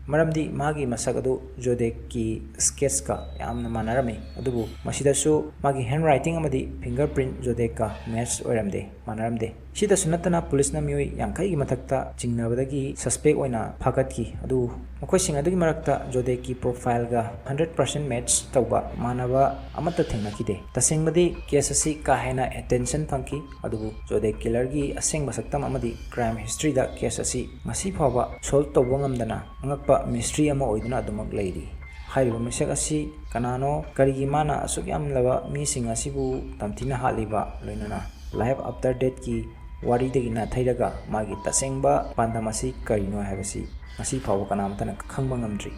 ꯃꯔꯝꯗꯤ ꯃꯥꯒꯤ ꯃꯁꯛ ꯑꯗꯨ ꯖꯣꯗꯦꯛꯀꯤ sketchꯀ ꯌꯥꯝꯅ ꯃꯥꯟꯅꯔꯝꯃꯤ, ꯑꯗꯨꯕꯨ ꯃꯁꯤꯗꯁꯨ ꯃꯥꯒꯤ handwriting ꯑꯃꯗꯤ fingerprint ꯖꯣꯗꯦꯛꯀ match ꯑꯣꯏꯔꯝꯗꯦ, ꯃꯥꯟꯅꯔꯝꯗꯦ꯫ ꯁꯤꯗꯁꯨ ꯅꯠꯇꯅ ꯄꯨꯂꯤꯁꯅ ꯃꯤꯑꯣꯏ ꯌꯥꯡꯈꯩꯒꯤ ꯃꯊꯛꯇ ꯆꯤꯡꯅꯕꯗꯒꯤ suspect ꯑꯣꯏꯅ ꯐꯥꯒꯠꯈꯤ꯫ ꯑꯗꯨ ꯃꯈꯣꯏꯁꯤꯡ ꯑꯗꯨꯒꯤ ꯃꯔꯛꯇ ꯖꯣꯗꯦꯛꯀꯤ profileꯒ hundred percent match ꯇꯧꯕ ꯃꯥꯟꯅꯕ ꯑꯃꯠꯇ ꯊꯦꯡꯅꯈꯤꯗꯦ꯫ ꯇꯁꯦꯡꯕꯗꯤ case ꯑꯁꯤ ꯀꯥ ꯍꯦꯟꯅ attention ꯐꯪꯈꯤ, ꯑꯗꯨꯕꯨ ꯖꯣꯗꯦꯛ killerꯒꯤ ꯑꯁꯦꯡꯕ ꯁꯛꯇꯝ ꯑꯃꯗꯤ crime historyꯗ case ꯑꯁꯤ ꯉꯁꯤ ꯐꯥꯎꯕ solve ꯇꯧꯕ ꯉꯝꯗꯅ ꯑꯉꯛꯄ mystery ꯑꯃ ꯑꯣꯏꯗꯨꯅ ꯑꯗꯨꯃꯛ ꯂꯩꯔꯤ꯫ ꯍꯥꯏꯔꯤꯕ ꯃꯤꯁꯛ ꯑꯁꯤ ꯀꯅꯥꯅꯣ, ꯀꯔꯤꯒꯤ ꯃꯥꯅ ꯑꯁꯨꯛ ꯌꯥꯝꯂꯕ ꯃꯤꯁꯤꯡ ꯑꯁꯤꯕꯨ ꯇꯝꯊꯤꯅ ꯍꯥꯠꯂꯤꯕ, ꯂꯣꯏꯅꯅ life after deathꯀꯤ ꯋꯥꯔꯤꯗꯒꯤ ꯅꯥꯊꯩꯔꯒ ꯃꯥꯒꯤ ꯇꯁꯦꯡꯕ ꯄꯥꯟꯗꯝ ꯑꯁꯤ ꯀꯔꯤꯅꯣ ꯍꯥꯏꯕꯁꯤ ꯉꯁꯤ ꯐꯥꯎꯕ ꯀꯅꯥꯃꯠꯇꯅ ꯈꯪꯕ ꯉꯝꯗ꯭ꯔꯤ꯫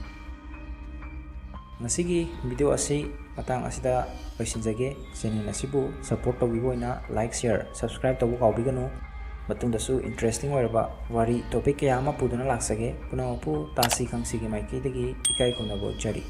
ꯉꯁꯤꯒꯤ video ꯑꯁꯤ ꯃꯇꯥꯡ ꯑꯁꯤꯗ ꯂꯣꯏꯁꯤꯟꯖꯒꯦ꯫ Channel ꯑꯁꯤꯕꯨ support ꯇꯧꯕꯤꯕ ꯑꯣꯏꯅ like, share, subscribe ꯇꯧꯕ ꯀꯥꯎꯕꯤꯒꯅꯨ꯫ ꯃꯇꯨꯡꯗꯁꯨ interesting ꯑꯣꯏꯔꯕ ꯋꯥꯔꯤ topic ꯀꯌꯥ ꯑꯃ ꯄꯨꯗꯨꯅ ꯂꯥꯛꯆꯒꯦ꯫ ꯄꯨꯝꯅꯃꯛꯄꯨ ꯇꯥꯁꯤ ꯈꯪꯁꯤꯒꯤ ꯃꯥꯏꯀꯩꯗꯒꯤ ꯏꯀꯥꯏ ꯈꯨꯝꯅꯕ ꯎꯠꯆꯔꯤ꯫